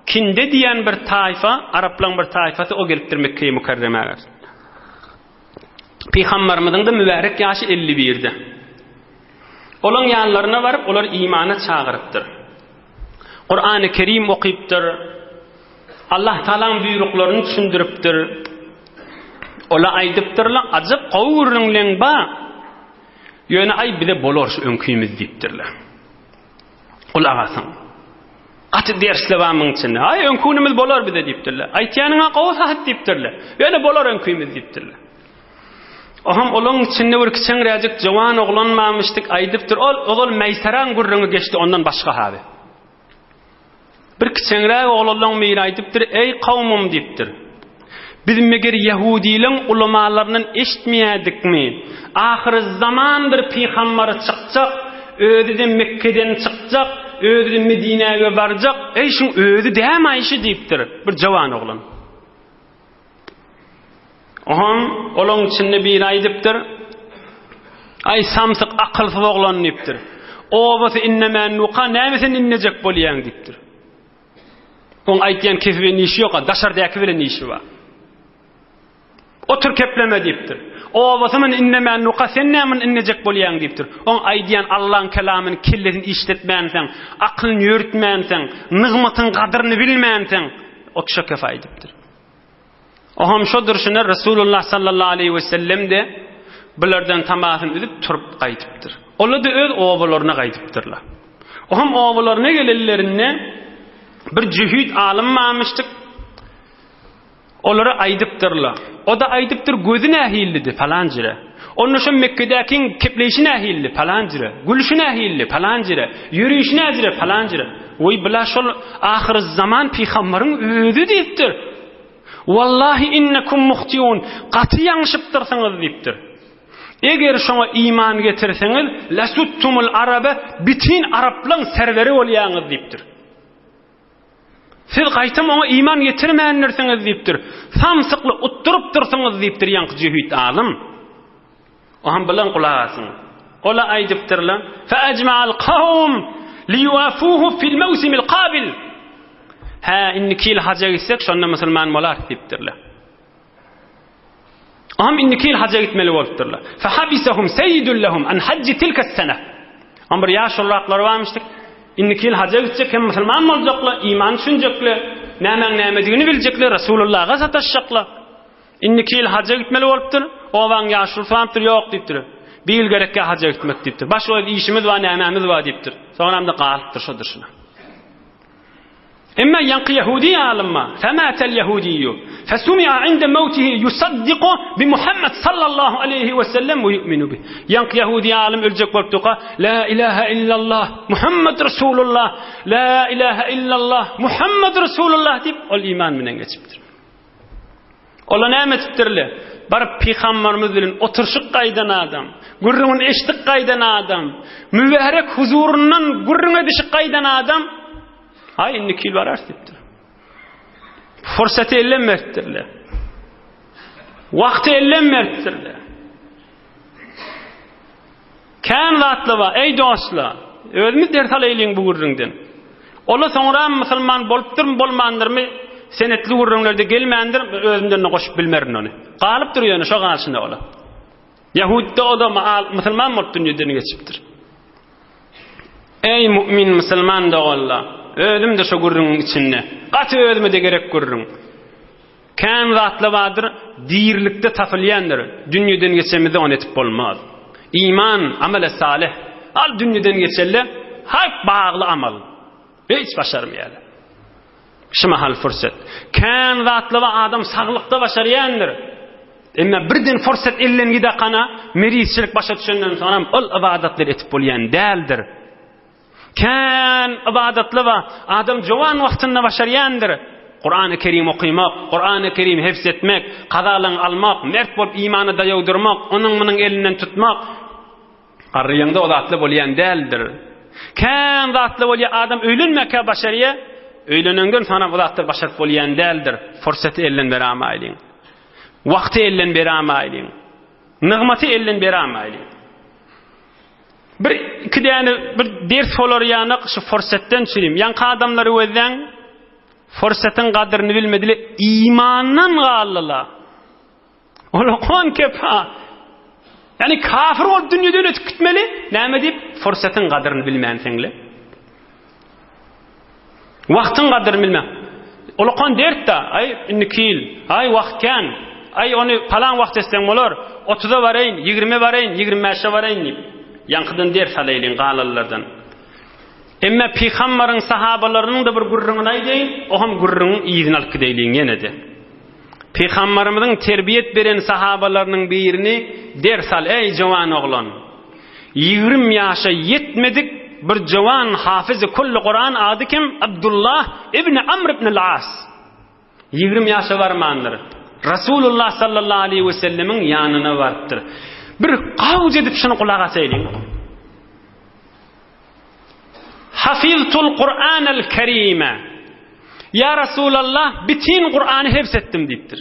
[SPEAKER 1] Kinde diýen bir taýfa, araplaryň bir taýfasy o gelipdir Mekge-i Mükerremä. Pygambarymyzyň-da mübärek ýaşy 51-de. Olaň ýanlaryna baryp, olar imana çagyrypdyr. Kurany Kerim okypdyr. Allah Taalaň buýruklaryny düşündiripdir. Ola aýdypdyrlar, ajap gowy gürrüňleň ba. Ýöne aý bize bolar şu öňkimiz diýipdirler. Ol agasyň. Gaty dersli bar muň içinde. Aý öňkünimiz bolar bize diýipdirler. Aýtýanyňa gowy sahat diýipdirler. Ýöne bolar öňkimiz diýipdirler. Oham olaň içinde bir kiçeňräjik jowan oglan barmyşdyk aýdypdyr. Ol ozal Meýseraň gürrüňi geçdi ondan başga haby. Bir kiçeňräk oglanlaň biri aýdypdyr, Eý kowmum diýipdir. Biz meger ýehudileň ulamalaryndan eşitmeýädikmi? Ahyry zaman bir pygambary çykjak, özi-de Mekgeden çykjak, özi-de Medinäge barjak, eý şuň özi dämaý şu diýipdir bir jowan oglan. Oňam olaň içinde biri aýdypdyr, Aý, samsyk, akylsyz oglan diýipdir. Obasy innemän nuka, näme sen innejek bolýaň diýipdir. Oň aýtýan kesi bilen işi ýok, daşardaky bilen işi bar. Otur kepleme diýipdir. Obasy mun innemän nuka, sen näme mun innejek bolýaň diýipdir. Oň aýdýan Allaň kelamyny kellesini işletmänseň, akylyny ýöritmänseň, nygmatyň gadyryny bilmänseň, o kişä kefe aýdypdyr. Oňam şo durşuna Resulullah sallallahu aleýhi we sellem-de bulardan tamasyny üzüp turup gaýdypdyr. Olar-da öz obalaryna gaýdypdyrlar. Oňam obalaryna gelenlerinde bir jöhit alym barmyşdyk. Olara aýdypdyrlar. O-da aýdypdyr, gözi nähillidi palan jire. Onda şo Mekgedäkiň kepleýşi nähilli palan jire. Gülüşi nähilli palan jire. Ýörüşi näjire palan jire. Weý bula şol ahyrzaman pygambaryň özi diýipdir. Wallahi innekum muhtiun, gaty ýalňyşypdyrsyňyz diýipdir. Eger şoňa iman getirseňiz, lasuttumul arabe, bitin araplaň serweri bolýaňyz diýipdir. Siz gaýtam oňa iman getirmändirsiňiz diýipdir. Samsykly utdurypdyrsyňyz diýipdir ýaňky jöhit alym. Oňam bilen gulak asyň. Ola aýdypdyrlar, Fe ejma'al kawm liyuafuhu fil mewsimil kabil. Hä, indiki ýyl haja gitsek, şonda musulman bolarys diýipdirler. Oňam indiki ýyl haja gitmeli bolupdyrlar. Fe habisahum seýidun lehum an hajji tilka sene. Oňam bir ýaşuluraklary barmyşdyk. Indiki ýyl haja gitjek hem musulman boljaklar, iman düşünjekler, nämäň nämedigini biljekler, Resulullaha sataşjaklar. Indiki ýyl haja gitmeli bolupdyr. Obaň ýaşulusy barypdyr, ýok diýipdir. Bir ýyl gerekkä haja gitmek diýipdir. Başga öz işimiz bar, nämämiz bar diýipdir. Soňram-da galypdyr şo durşuna. Emma ýaňky ýehudi alym, Fematel ýehudiýu, fesumi'a inde mewtihi yusaddiku bi Muhammed sallallahu aleýhi we sellem we yu'minu bih. Ýaňky ýehudi alym öljek bolup durka, La ilahe illallah, Muhammed Resulullah, La ilahe illallah, Muhammed Resulullah diýip, ol iman bilen geçipdir. Ola näme etipdirle? Baryp pygambarymyz bilen oturşyp gaýdan adam, gürrüňini eşidip gaýdan adam, mübärek huzuryndan gürrüň edişip gaýdan adam, aý indiki ýyl bararys diýipdir. Fursaty elden beripdirler. Wagty elden beripdirler. Kän zatlar bar, eý dostlar. Özümiz ders alaýlyň bu gürrüňden. Ola soňra musulman bolupdyrmy, bolmandyrmy, senetli gürrüňlerde gelmändir, özümden-de goşup bilmerin ony. Galypdyr ýöne şo galşyna ola. Ýahudda o da musulman bolup dünýeden geçipdir. Eý mu'min musulman doganlar, özüm-de şo gürrüňiň içinde. Gaty özüme-de gerek gürrüň. Kän zatlar bardyr, dirilikde tapylýandyr, dünýeden geçemizde ony etip bolmaz. Iman, amele salyh, al dünýeden geçelle, haýp bagly amal. Hiç başarmaýarlar. Şu mahal fursat. Kän zatlar bar, adam saglykda başarýandyr. Emma birden fursat elden gidakana, merizçilik başa düşenden soňam ol ybadatlary etip bolýan däldir. Kän ybadatly bar. Adam jowan wagtynda başarýandyr. Kurany Kerim okymak, Kurany Kerim hefz etmek, kazalaň almak, mert bolup imana daýaw durmak, onuň munuň elinden tutmak. Garryýaňda o zatly bolýan däldir. Kän zatly bolýar, adam öýlenmäkä başarýar, öýlenenden soňra bu zatlar başaryp bolýan däldir. Fursaty elden beramaýlyň. Wagty elden beramaýlyň. Nygmaty elden beramaýlyň. Bir iki däne bir ders bolar ýanak şu fursatdan çürim. Ýaňky adamlary gözläň. Fursatyň gadryny bilmediler, imandan galdylar. Ol okan kepa. Ýani kafir bolup dünýeden ötüp gitmeli. Näme diýip? Fursatyň gadryny bilmänsiňle. Wagtyň gadryny bilme. Ulakan dert-da, aý, indiki ýyl, aý, wagt kän, aý, ony palan wagt etseň bolar, otuza baraýyn, ýigrimä baraýyn, ýigrim bäşe baraýyn diýip, ýaňkydan ders alaýlyň galanlardan. Emma pygambaryň sahabalarynyň-da bir gürrüňini aýdaýyn, o hem gürrüňiň yzyny alyp gideýliň ýene-de. Pygambarymyzyň terbiýet beren sahabalarynyň birini ders al, eý, jowan oglan! 20 ýaşa ýetmedik bir jowan hafyzy kulli Kuran ady kim? Abdullah ibn Amr ibn al-As. 20 ýaşa barmandyr. Rasulullah sallallahu aleyhi we sellemiň ýanyna barypdyr. Bir gawj edip şuny gulak asaýlyň. Hafiztul Kur'anel Kerime. Ýa Rasulallah, bitin Kur'any hefz etdim diýipdir.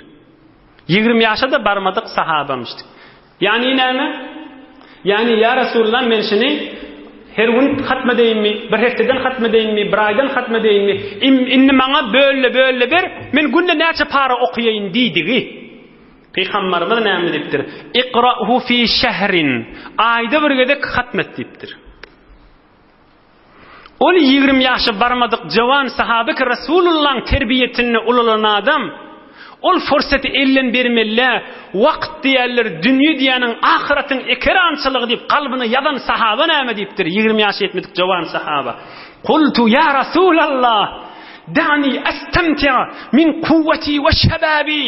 [SPEAKER 1] 20 ýaşa da barmadyk sahabamyşdyk. Ýagny näme? Ýagny ýa Resulallah men şuny her gün hatm edeýinmi, bir hepdeden hatm edeýinmi, bir aýdan hatm edeýinmi? Indi maňa bölle-bölle ber, men günde näçe para okaýaýyn diýdigi. Pygambarymyz näme diýipdir? Ikra'hu fi şehrin. Aýda bir gezek hatm et diýipdir. Ol 20 ýaşa barmadyk jawan sahaby ki Resulullahyň terbiýetinde ulalan adam, ol fursaty elden bermeli, wagt diýerler, dünýe diýeniň ahyratyň ekerançylygy diýip kalbyna ýazan sahaba näme diýipdir? 20 ýaşa ýetmedik jawan sahaba. Kultu ýa Resulallah, da'ni astamti'a min kuwwati we şebabi.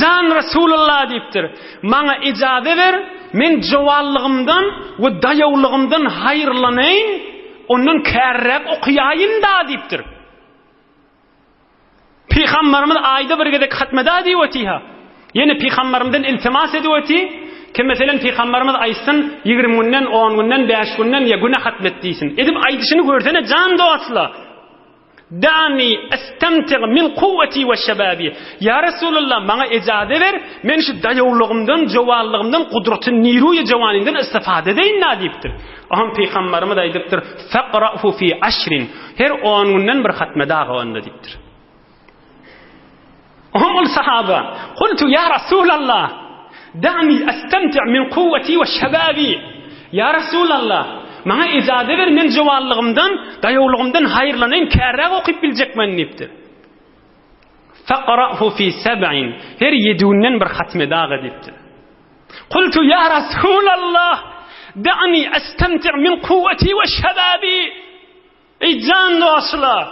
[SPEAKER 1] Jan Resulallah diýipdir, Maňa ijaza ber, men jowanlygymdan we daýawlygymdan haýyrlanaýyn, ondan kärräk okaýaýyn-da diýipdir. Pygambarymyz aýda bir gezek hatmeda diýip otyha. Ýene pygambarymyzdan iltimas edip oty, ki meselem pygambarymyz aýtsyn, 20 günden, 10 günden, 5 günden ýa güne hatmet diýsin. Edip aýdyşyny görsene jan dostlar. Da'ni estemtig min kuwweti we şebabi. Ýa Resulallah, maňa ejaze ber, men şu daýawlygymdan, jowallygymdan, gudraty niruýy jawanymdan istifade edeýin-dä diýipdir. Oňa pygambarymyz aýdypdyr, Faqra'hu fi aşrin. Her on günden bir hatme dagy onda diýipdir. Oňa ol sahaba, Kultu ýa Resulallah, da'ni estemti' min kuwweti we şebabi. Ýa Resulallah, maňa ijaza ber, men jowallygymdan, daýawlygymdan haýyrlanaýyn, kärräk okyp biljek men diýipdir. Faqra'hu fi seb'in. Her ýedi günden bir hatme dagy diýipdir. Kultu ýa Resulallah, da'ni estemti' min kuwweti we şebabi. Eý jan dostlar!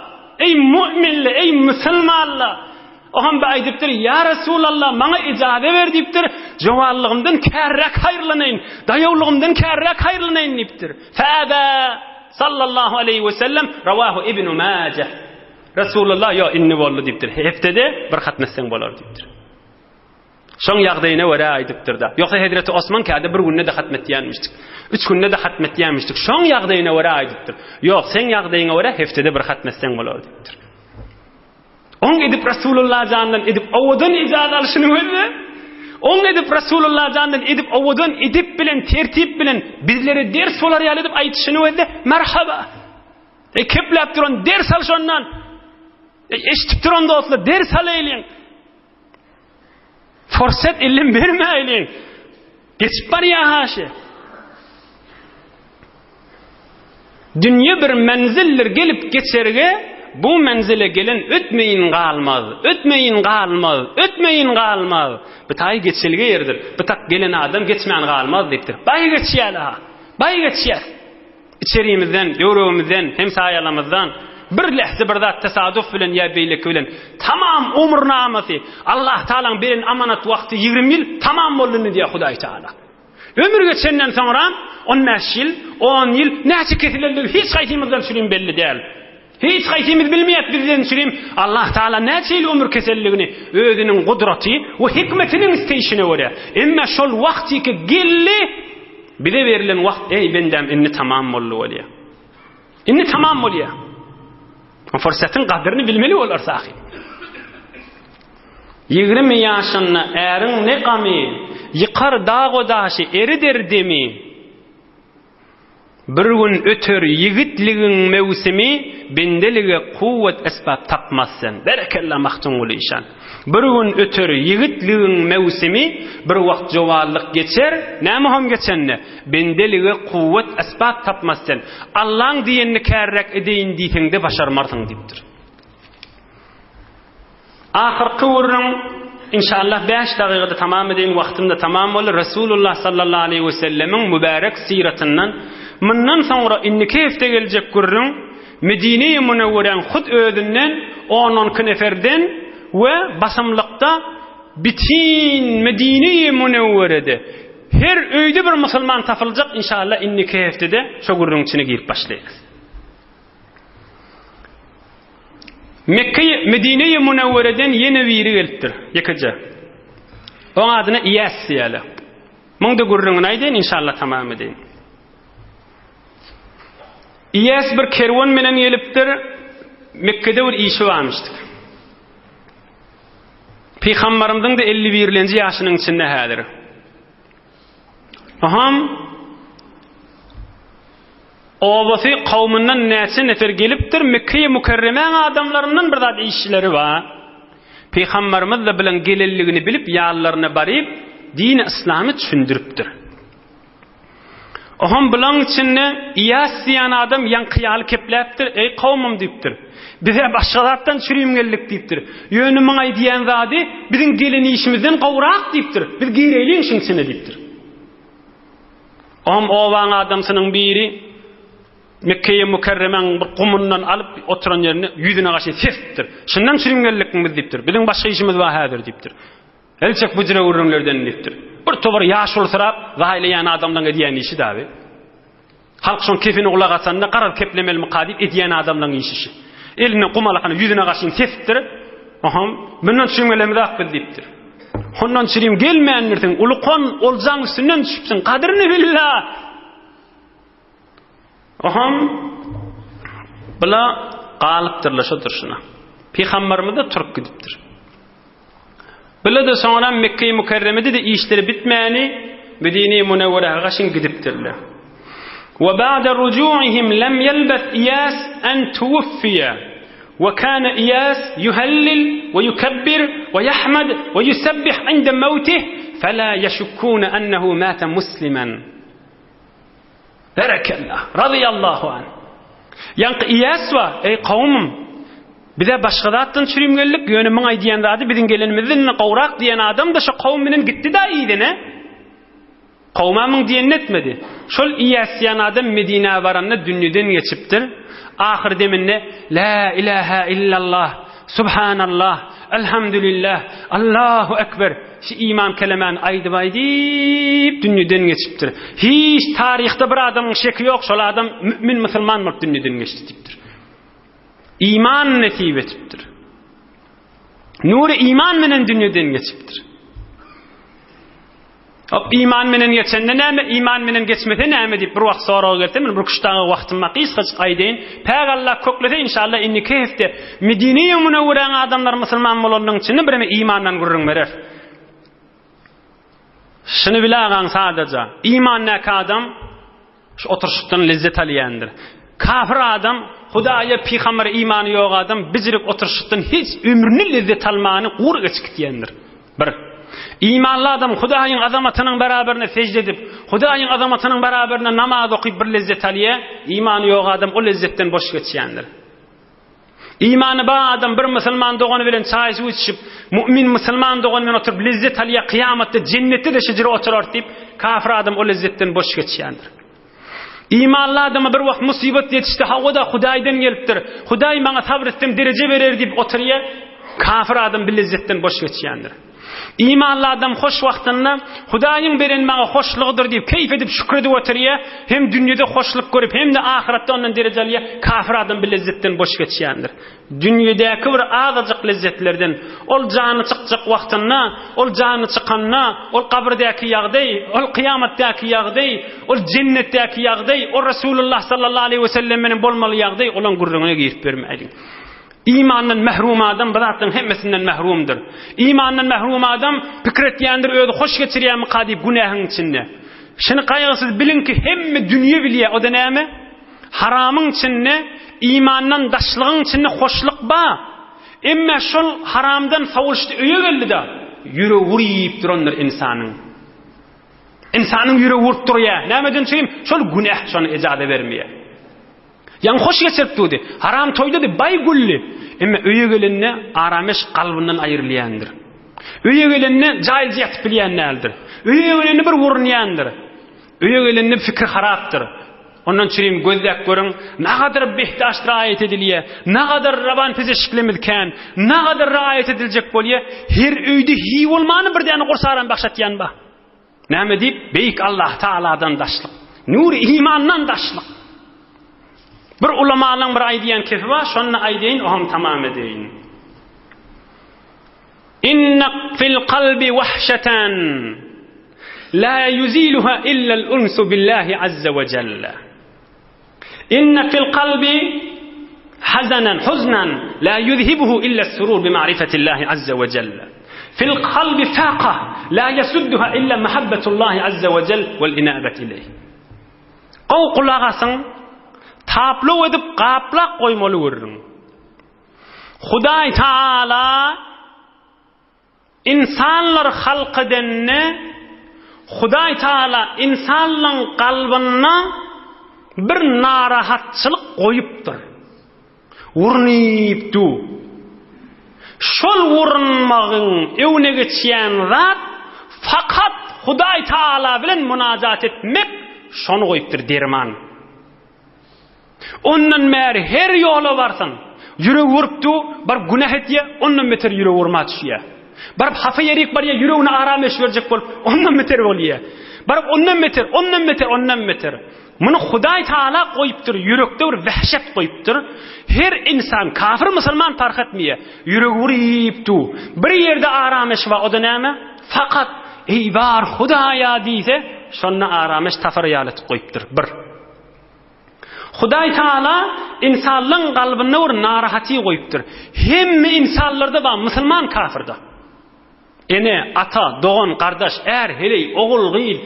[SPEAKER 1] Eý mu'minler! Eý musulmanlar! Oňam bir aýdypdyr, Ýa Resulallah, maňa ijaza ber diýipdir, jowanlygymdan kärräk haýyrlanaýyn, daýawlygymdan kärräk haýyrlanaýyn diýipdir. Fäbä sallallahu aleýhi we sellem, rawahu Ibnu Majah. Resulullah ýok indi boldy diýipdir. Hepdede bir hatm etseň bolar diýipdir. Şoň ýagdaýyna görä aýdypdyr-da. Ýogsa Hezreti Osman käde bir günde-de hatm etýänmişdik. Üç günde-de hatm etýänmişdik. Şoň ýagdaýyna görä aýdypdyr. Ýok, seň ýagdaýyňa görä hepdede bir hatm etseň bolar diýipdir. Oň edip Resulullah jandan edip owadan ijaz alşyny gözle. Oň edip Resulullah jandan edip owadan edep bilen, tertip bilen bizlere ders bolar ýaly edip aýdyşyny gözle. Merhaba. Ey kepläp duran ders al şondan. Ey eşitip duran dostlar ders alaýlyň. Forsat elden bermäýliň. Geçip barýar haşy. Dünýe bir menzildir gelip geçerge, bu menzile gelen ötmeýin galmaz, ötmeýin galmaz, ötmeýin galmaz. Bu taý geçelge ýerdir. Bu tak gelen adam geçmän galmaz diýipdir. Baý geçýär-ha. Baý geçýär. Içerimizden, döwregimizden, hemsaýalarymyzdan bir lähze bir zat tesaduf bilen ýa beýleki bilen tamam ömürnamasy Allah Tagalaň beren amanat wagty 20 ýyl tamam boldy indi diýýär Hudaý Tagala. Ömür geçenden soňra 15 ýyl, 10 ýyl näçe kesilenligi hiç haýsymyzdan çürim belli däl. Hiç haýsymyz bilmeýäs bizden çürim Allah Tagala näçe ýyl ömür kesenligini özüniň gudraty we hikmetiniň isleýşine görä. Emma şol wagtyky geldi Bize berilen wagt eý bendäm indi tamam boldy bolýa. Indi tamam bolýa. Fursatyň gadyryny bilmeli bolar sahy. 20 ýaşynda äriň ne gamy, ýykar dag-o daşy erider demi. Bir gün öter ýigitligiň möwsümi, bendelige kuwwat esbap tapmaz sen. Berekella Magtymguly işan. Bir gün öter ýigitligiň möwsümi, bir wagt jowanlyk geçer, näme hom geçende, bendelige kuwwat esbap tapmaz sen. Allaň diýenini kärräk edeýin diýseňde başarmarsyň diýipdir. Ahyrky gürrüň, inşallah bäş dagygada tamam edeýin, wagtym-da tamam boldy, Resulullah sallallahu aleýhi we sellemiň mübärek syratyndan mundan soňra indiki hepde geljek gürrüň, Medine-i Münewweräň hut özünden on-onki neferden we basymlykda bitin Medine-i Münewwerede her öýde bir musulman tapyljak, inşallah indiki hepdede şo gürrüň içine girip başlaýarys. Mekge Medine-i Münewwereden ýene biri gelipdir, ýekeje. Oň adyna Iýäs diýýärler. Muň-da gürrüňini aýdaýyn, inşallah tamam edeýin. Iýäs bir kerwen bilen gelipdir, Mekgede bir işi barmyşdyk. Pygambarymyzyň-da 51-lenji ýaşynyň içinde häzir. Aham obasy kowmundan näçe nefer gelipdir, Mekge-i Mükerremäň adamlaryndan bir zat işleri bar. Pygambarymyz-da bilen gelenligini bilip ýanlaryna baryp, dini yslamy düşündiripdir. Oham bulaň içinde Iýas diýen adam ýaňky ýaly kepläpdir, Eý, kowmum diýipdir. Biz-ä başga zatdan çürim geldik diýipdir. Ýöne muň aýdýan zady biziň gelen işimizden gowrak diýipdir. Biz gireýliň şuň içine diýipdir. Oham obaň adamsynyň biri Mekgeýi Mükerremäň bir gumundan alyp oturan ýerinde ýüzüne garşy sepipdir. Şundan çürim geldikmi biz diýipdir. Biziň başga işimiz bar häzir diýipdir. El çek bu jüre gürrüňlerden diýipdir. Bir towar ýaşulusyrap zaýlaýan adamlaň edýän işi dagy. Halk şoň kefini gulak asanda garaz keplemelimika diýip edýän adamlaň işi şi. Eline gum alakany ýüzüne gaşyn sepipdir. Oham, mundan çürim gelemizak biz diýipdir. Hondan çürim gelmändirsiň, ulukon oljaň üstünden düşüpsiň, gadyryny bil-la! Oham, bula galypdyrlar şo durşuna. Pygamberimiz-de turup gidipdir. Bile-de soňra Mekge-i Mükerremede-de işleri bitmäni Medine-i Münewwerä gaşyn gidipdirler. Ve ba'de ruju'ihim lem yelbes İyas en tuwuffiye ve kana İyas yuhellil ve yukebbir ve yahmed ve yusebbih inde mevtih fela yeşukkune ennehu mate muslimen. Berekella. Razyýallahu anh. Ýaňky Iýas bar, eý kowumym, biz-ä başga zatdan çürim geldik, ýöne muň aýdýan zady biziň gelenimizden gowrak diýen adam-da şo kowum bilen gitdi-da yzyna. Kowuma muň diýenini etmedi. Şol Iýas diýen adam Medinä baranda dünýeden geçipdir. Ahyr deminde Lä ilähä illallah, Subhanallah, Elhamdülillah, Allahu ekber şu iman kelemäni aýdyp aýdyp dünýeden geçipdir. Hiç taryhda bir adamyň şeki ýok, şol adam mümin musulman bolup dünýeden geçdi diýipdir. Iman nesip etipdir. Nury iman menen dünýeden geçipdir. Hop, iman menen geçende näme, iman menen geçmese näme diýip bir wagt sorag gelse, men bir küşdaňa wagtym bar, gysgajyk aýdaýyn. Päk Allah köklese inşallah indiki hepde Medine-i Münewweräň adamlary musulman bolanynyň içinde bireme imandan gürrüň berer. Şuny bil agaň sadaja. Imandäki adam Şu oturyşykdan lezzet alýandyr. Kafir adam, Hudaýa, pygambere imany ýok adam bijirik oturyşykdan hiç ömrüni lezzet almany gury geçip gitýändir. Bir. Imanly adam Hudaýyň azamatynyň beraberine sežde edip, Hudaýyň azamatynyň beraberine namaz okyp bir lezzet alýar, imany ýok adam o lezzetden boş geçýändir. Imany bar adam bir musulman dogany bilen çaý suw içişip, mu'min musulman dogany bilen oturyp lezzet alýar, kyýamatda jennetde-de şejere oturar diýip, kafir adam o lezzetden boş geçýändir. Imanly adama bir wagt musybat ýetişdi, hawa-da Hudaýdan gelipdir. Hudaý maňa sabr etsem dereje berer diýip oturýar, kafir adam bir lezzetden boş geçýändir. Imanly adam hoş wagtynda Hudaýyň beren maňa hoşlugydyr diýip keýp edip şükür edip oturýar, hem dünýede hoşluk görüp hem-de ahyretde ondan dereje alýar, kafir adam bu lezzetden boş geçýändir. Dünýedäki bir azajyk lezzetlerden, ol jany çykjak wagtynda, ol jany çykanda, ol gabyrdäki ýagdaý, ol kyýamatdaky ýagdaý, ol jennetdäki ýagdaý, ol Resulullah sallallahu aleýhi wesellem bilen bolmaly ýagdaý, olaň gürrüňine girip bermäýliň. Imandan mährum adam bu zatlaryň hemmesinden mährumdyr. Imandan mährum adam pikir etýändir özi hoş geçirýärmika diýip günähiň içinde. Şuny gaýgysyz biliň ki hemme dünýe bilýär o-da näme? Haramyň içinde imandan daşlygyň içinde hoşluk bar. Emme şol haramdan sowulşdy öýe geldi-de ýüregi uryp durandyr ynsanyň. Ynsanyň ýüregi urup durýar. Nämeden üçin? Şol günäh şony ejaza bermeýär. Ýaňy hoş geçirip durdy. Haram toýdady, baý güldi. Emma öýe gelende arameş kalbyndan aýrylýandyr. Öýe gelende jaýlyja ýatyp bilýän däldir. Öýe gelende bir urunýandyr. Öýe gelende fikri harapdyr. Ondan çürim gözläp görüň, nagadar behdaş raýat edilýär, nagadar raban pezeşiklerimiz kän, nagadar raýat ediljek bolýar. Her öýde hiý bolmany bir däne gursaran bagşatýan bar. Näme diýip? Beýik Allah Taaladan daşlyk. Nury imandan daşlyk. Bir ulamalaň bir aýdýan kefi bar, şonda aýdaýyn, oňam tamam edeýin. Inna fil kalbi wahşatan la yuziluha illa al-unsu billahi azza we jalla. Inne fil kalbi hazanan huznan la yuzhibuhu illa surur bi ma'rifetillahi azza we jelle. Fil kalbi faqa la yasudduha illa mahabbatullahi azza we jelle vel inabet ileyh. Gowy gulak asyň, taplow edip gaplak goýmaly gürrüň. Hudaý Taala Ynsanlar halk edende, Hudaý Tagala ynsanlaň kalbynda bir narahatçylyk goýupdyr. Urnyp dur. Şol urunmagyň öňüne geçýän zat fakat Hudaý Tagala bilen munajat etmek, şony goýupdyr derman. Ondan bäri her ýola barsaň, ýüregi urup dur, baryp günäh etýär, ondan beter ýüregi urma düşýär. Baryp hapa ýerik barýar, ýüregine aram eş berjek bolup, ondan beter bolýar. Baryp ondan beter, ondan beter, ondan beter. Muny Hudaý Taala goýupdyr, ýürekde bir wehşet goýupdyr. Her ynsan, kafir musulman parh etmeýär. Ýüregi uryp dur. Bir ýerde aram eş bar, o-da näme? Fakat, Eý bar Hudaýa diýse, şonda aram eş tapar ýaly etip goýupdyr. Bir. Hudaý Taala ynsanlaň kalbynda bir narahaty goýupdyr. Hemme ynsanlarda bar, musulman kafirda. Ene, ata, dogan, gardaş, är, heleý, ogul, gyz,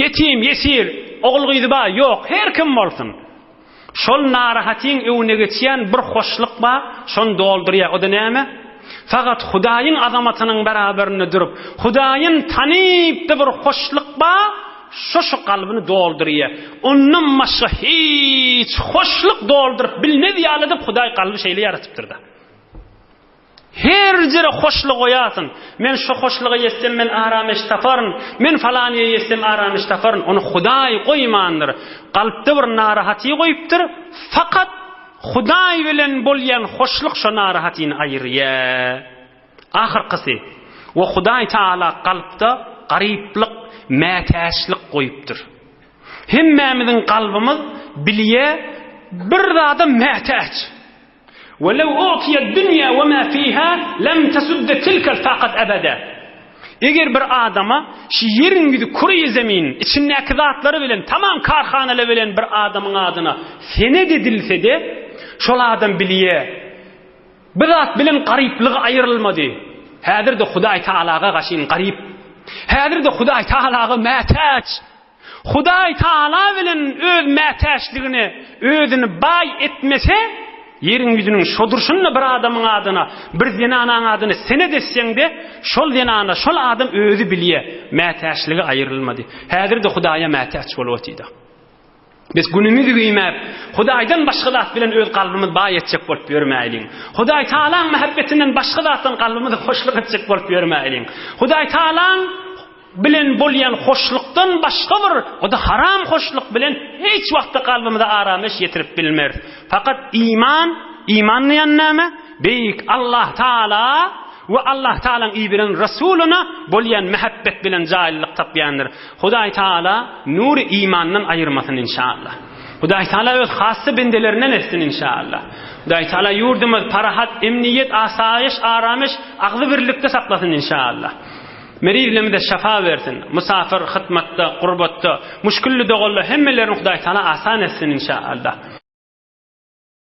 [SPEAKER 1] ýetim, ýesir, ogul gyzy bar, ýok, her kim bolsun. Şol narahatyň öňüne geçýän bir hoşluk bar, şony doldurýar. O-da näme? Fakat Hudaýyň azamatynyň beraberinde durup, Hudaýyn tanyp-da bir hoşluk bar, Şo şu kalbyny doldurýar. Ondan başga hiç hoşluk dolduryp bilmez ýaly edip Hudaý kalby şeýle ýaratypdyr-da. Her ýere hoşluk goýarsyň. Men şu hoşluga ýetsem men arameş taparyn. Men falanyýa ýetsem arameş taparyn. Ony Hudaý goýmandyr. Kalpda bir narahaty goýupdyr. Fakat Hudaý bilen bolýan hoşluk şo narahatyny aýyrýar. Ahyrkysy, we Hudaý Tagala kalpda garyplyk, mätäçlik goýupdyr. Hemmämiziň kalbymyz bilýä bir zada mätäç. Welew u'tiýed dünýä we ma fiha lem tesudde tilkel faqat ebeda. Eger bir adama şu ýeriň ýüzi küreýi zemin, içindäki zatlary bilen, tamam karhanalary bilen bir adamyň adyna senet edilse-de, şol adam bilýär, bu zat bilen garyplygy aýrylmady. Häzir-de Hudaý Tagalaga gaşyn garyp. Häzir-de Hudaý Tagalaga mätäç. Hudaý Tagala bilen öz mätäçligine özüni baý etmese, ýeriň ýüzüniň şo durşunda bir adamyň adyna, bir zenanaň adyna senet etseň-de, şol zenana, şol adam özi bilýär, mätäçligi aýrylmady. Häzir-de Hudaýa mätäç bolup otyr-da. Biz günümizi güýmäp, Hudaýdan başga zat bilen öz kalbymyzy baý etjek bolup ýörmäýliň. Hudaý Tagalaň mähebbetinden başga zatdan kalbymyzy hoşluk etjek bolup ýörmäýliň. Hudaý Tagalaň bilen bolýan hoşlukdan başga bir, o-da haram hoşluk bilen hiç wagtda kalbymyza aramyş ýetirip bilmeris. Fakat iman, iman diýen näme? Beýik Allah Taala we Allah Taalaň iberen Resulyna bolýan mähebbet bilen jaýlylyk tapýandyr. Hudaý Taala nury imandan aýyrmasyn inşallah. Hudaý Taala öz hassa bendelerinden etsin inşallah. Hudaý Taala ýurdumyz parahat, emniýet, asaýyş, aramyş, agzybirlikde saklasyn inşallah. Merizlerimize şafa bersin. Musafir, hytmatda, gurbatda, muşkilli doganlar hemmelerini Hudaý Taala asan etsin inşallah.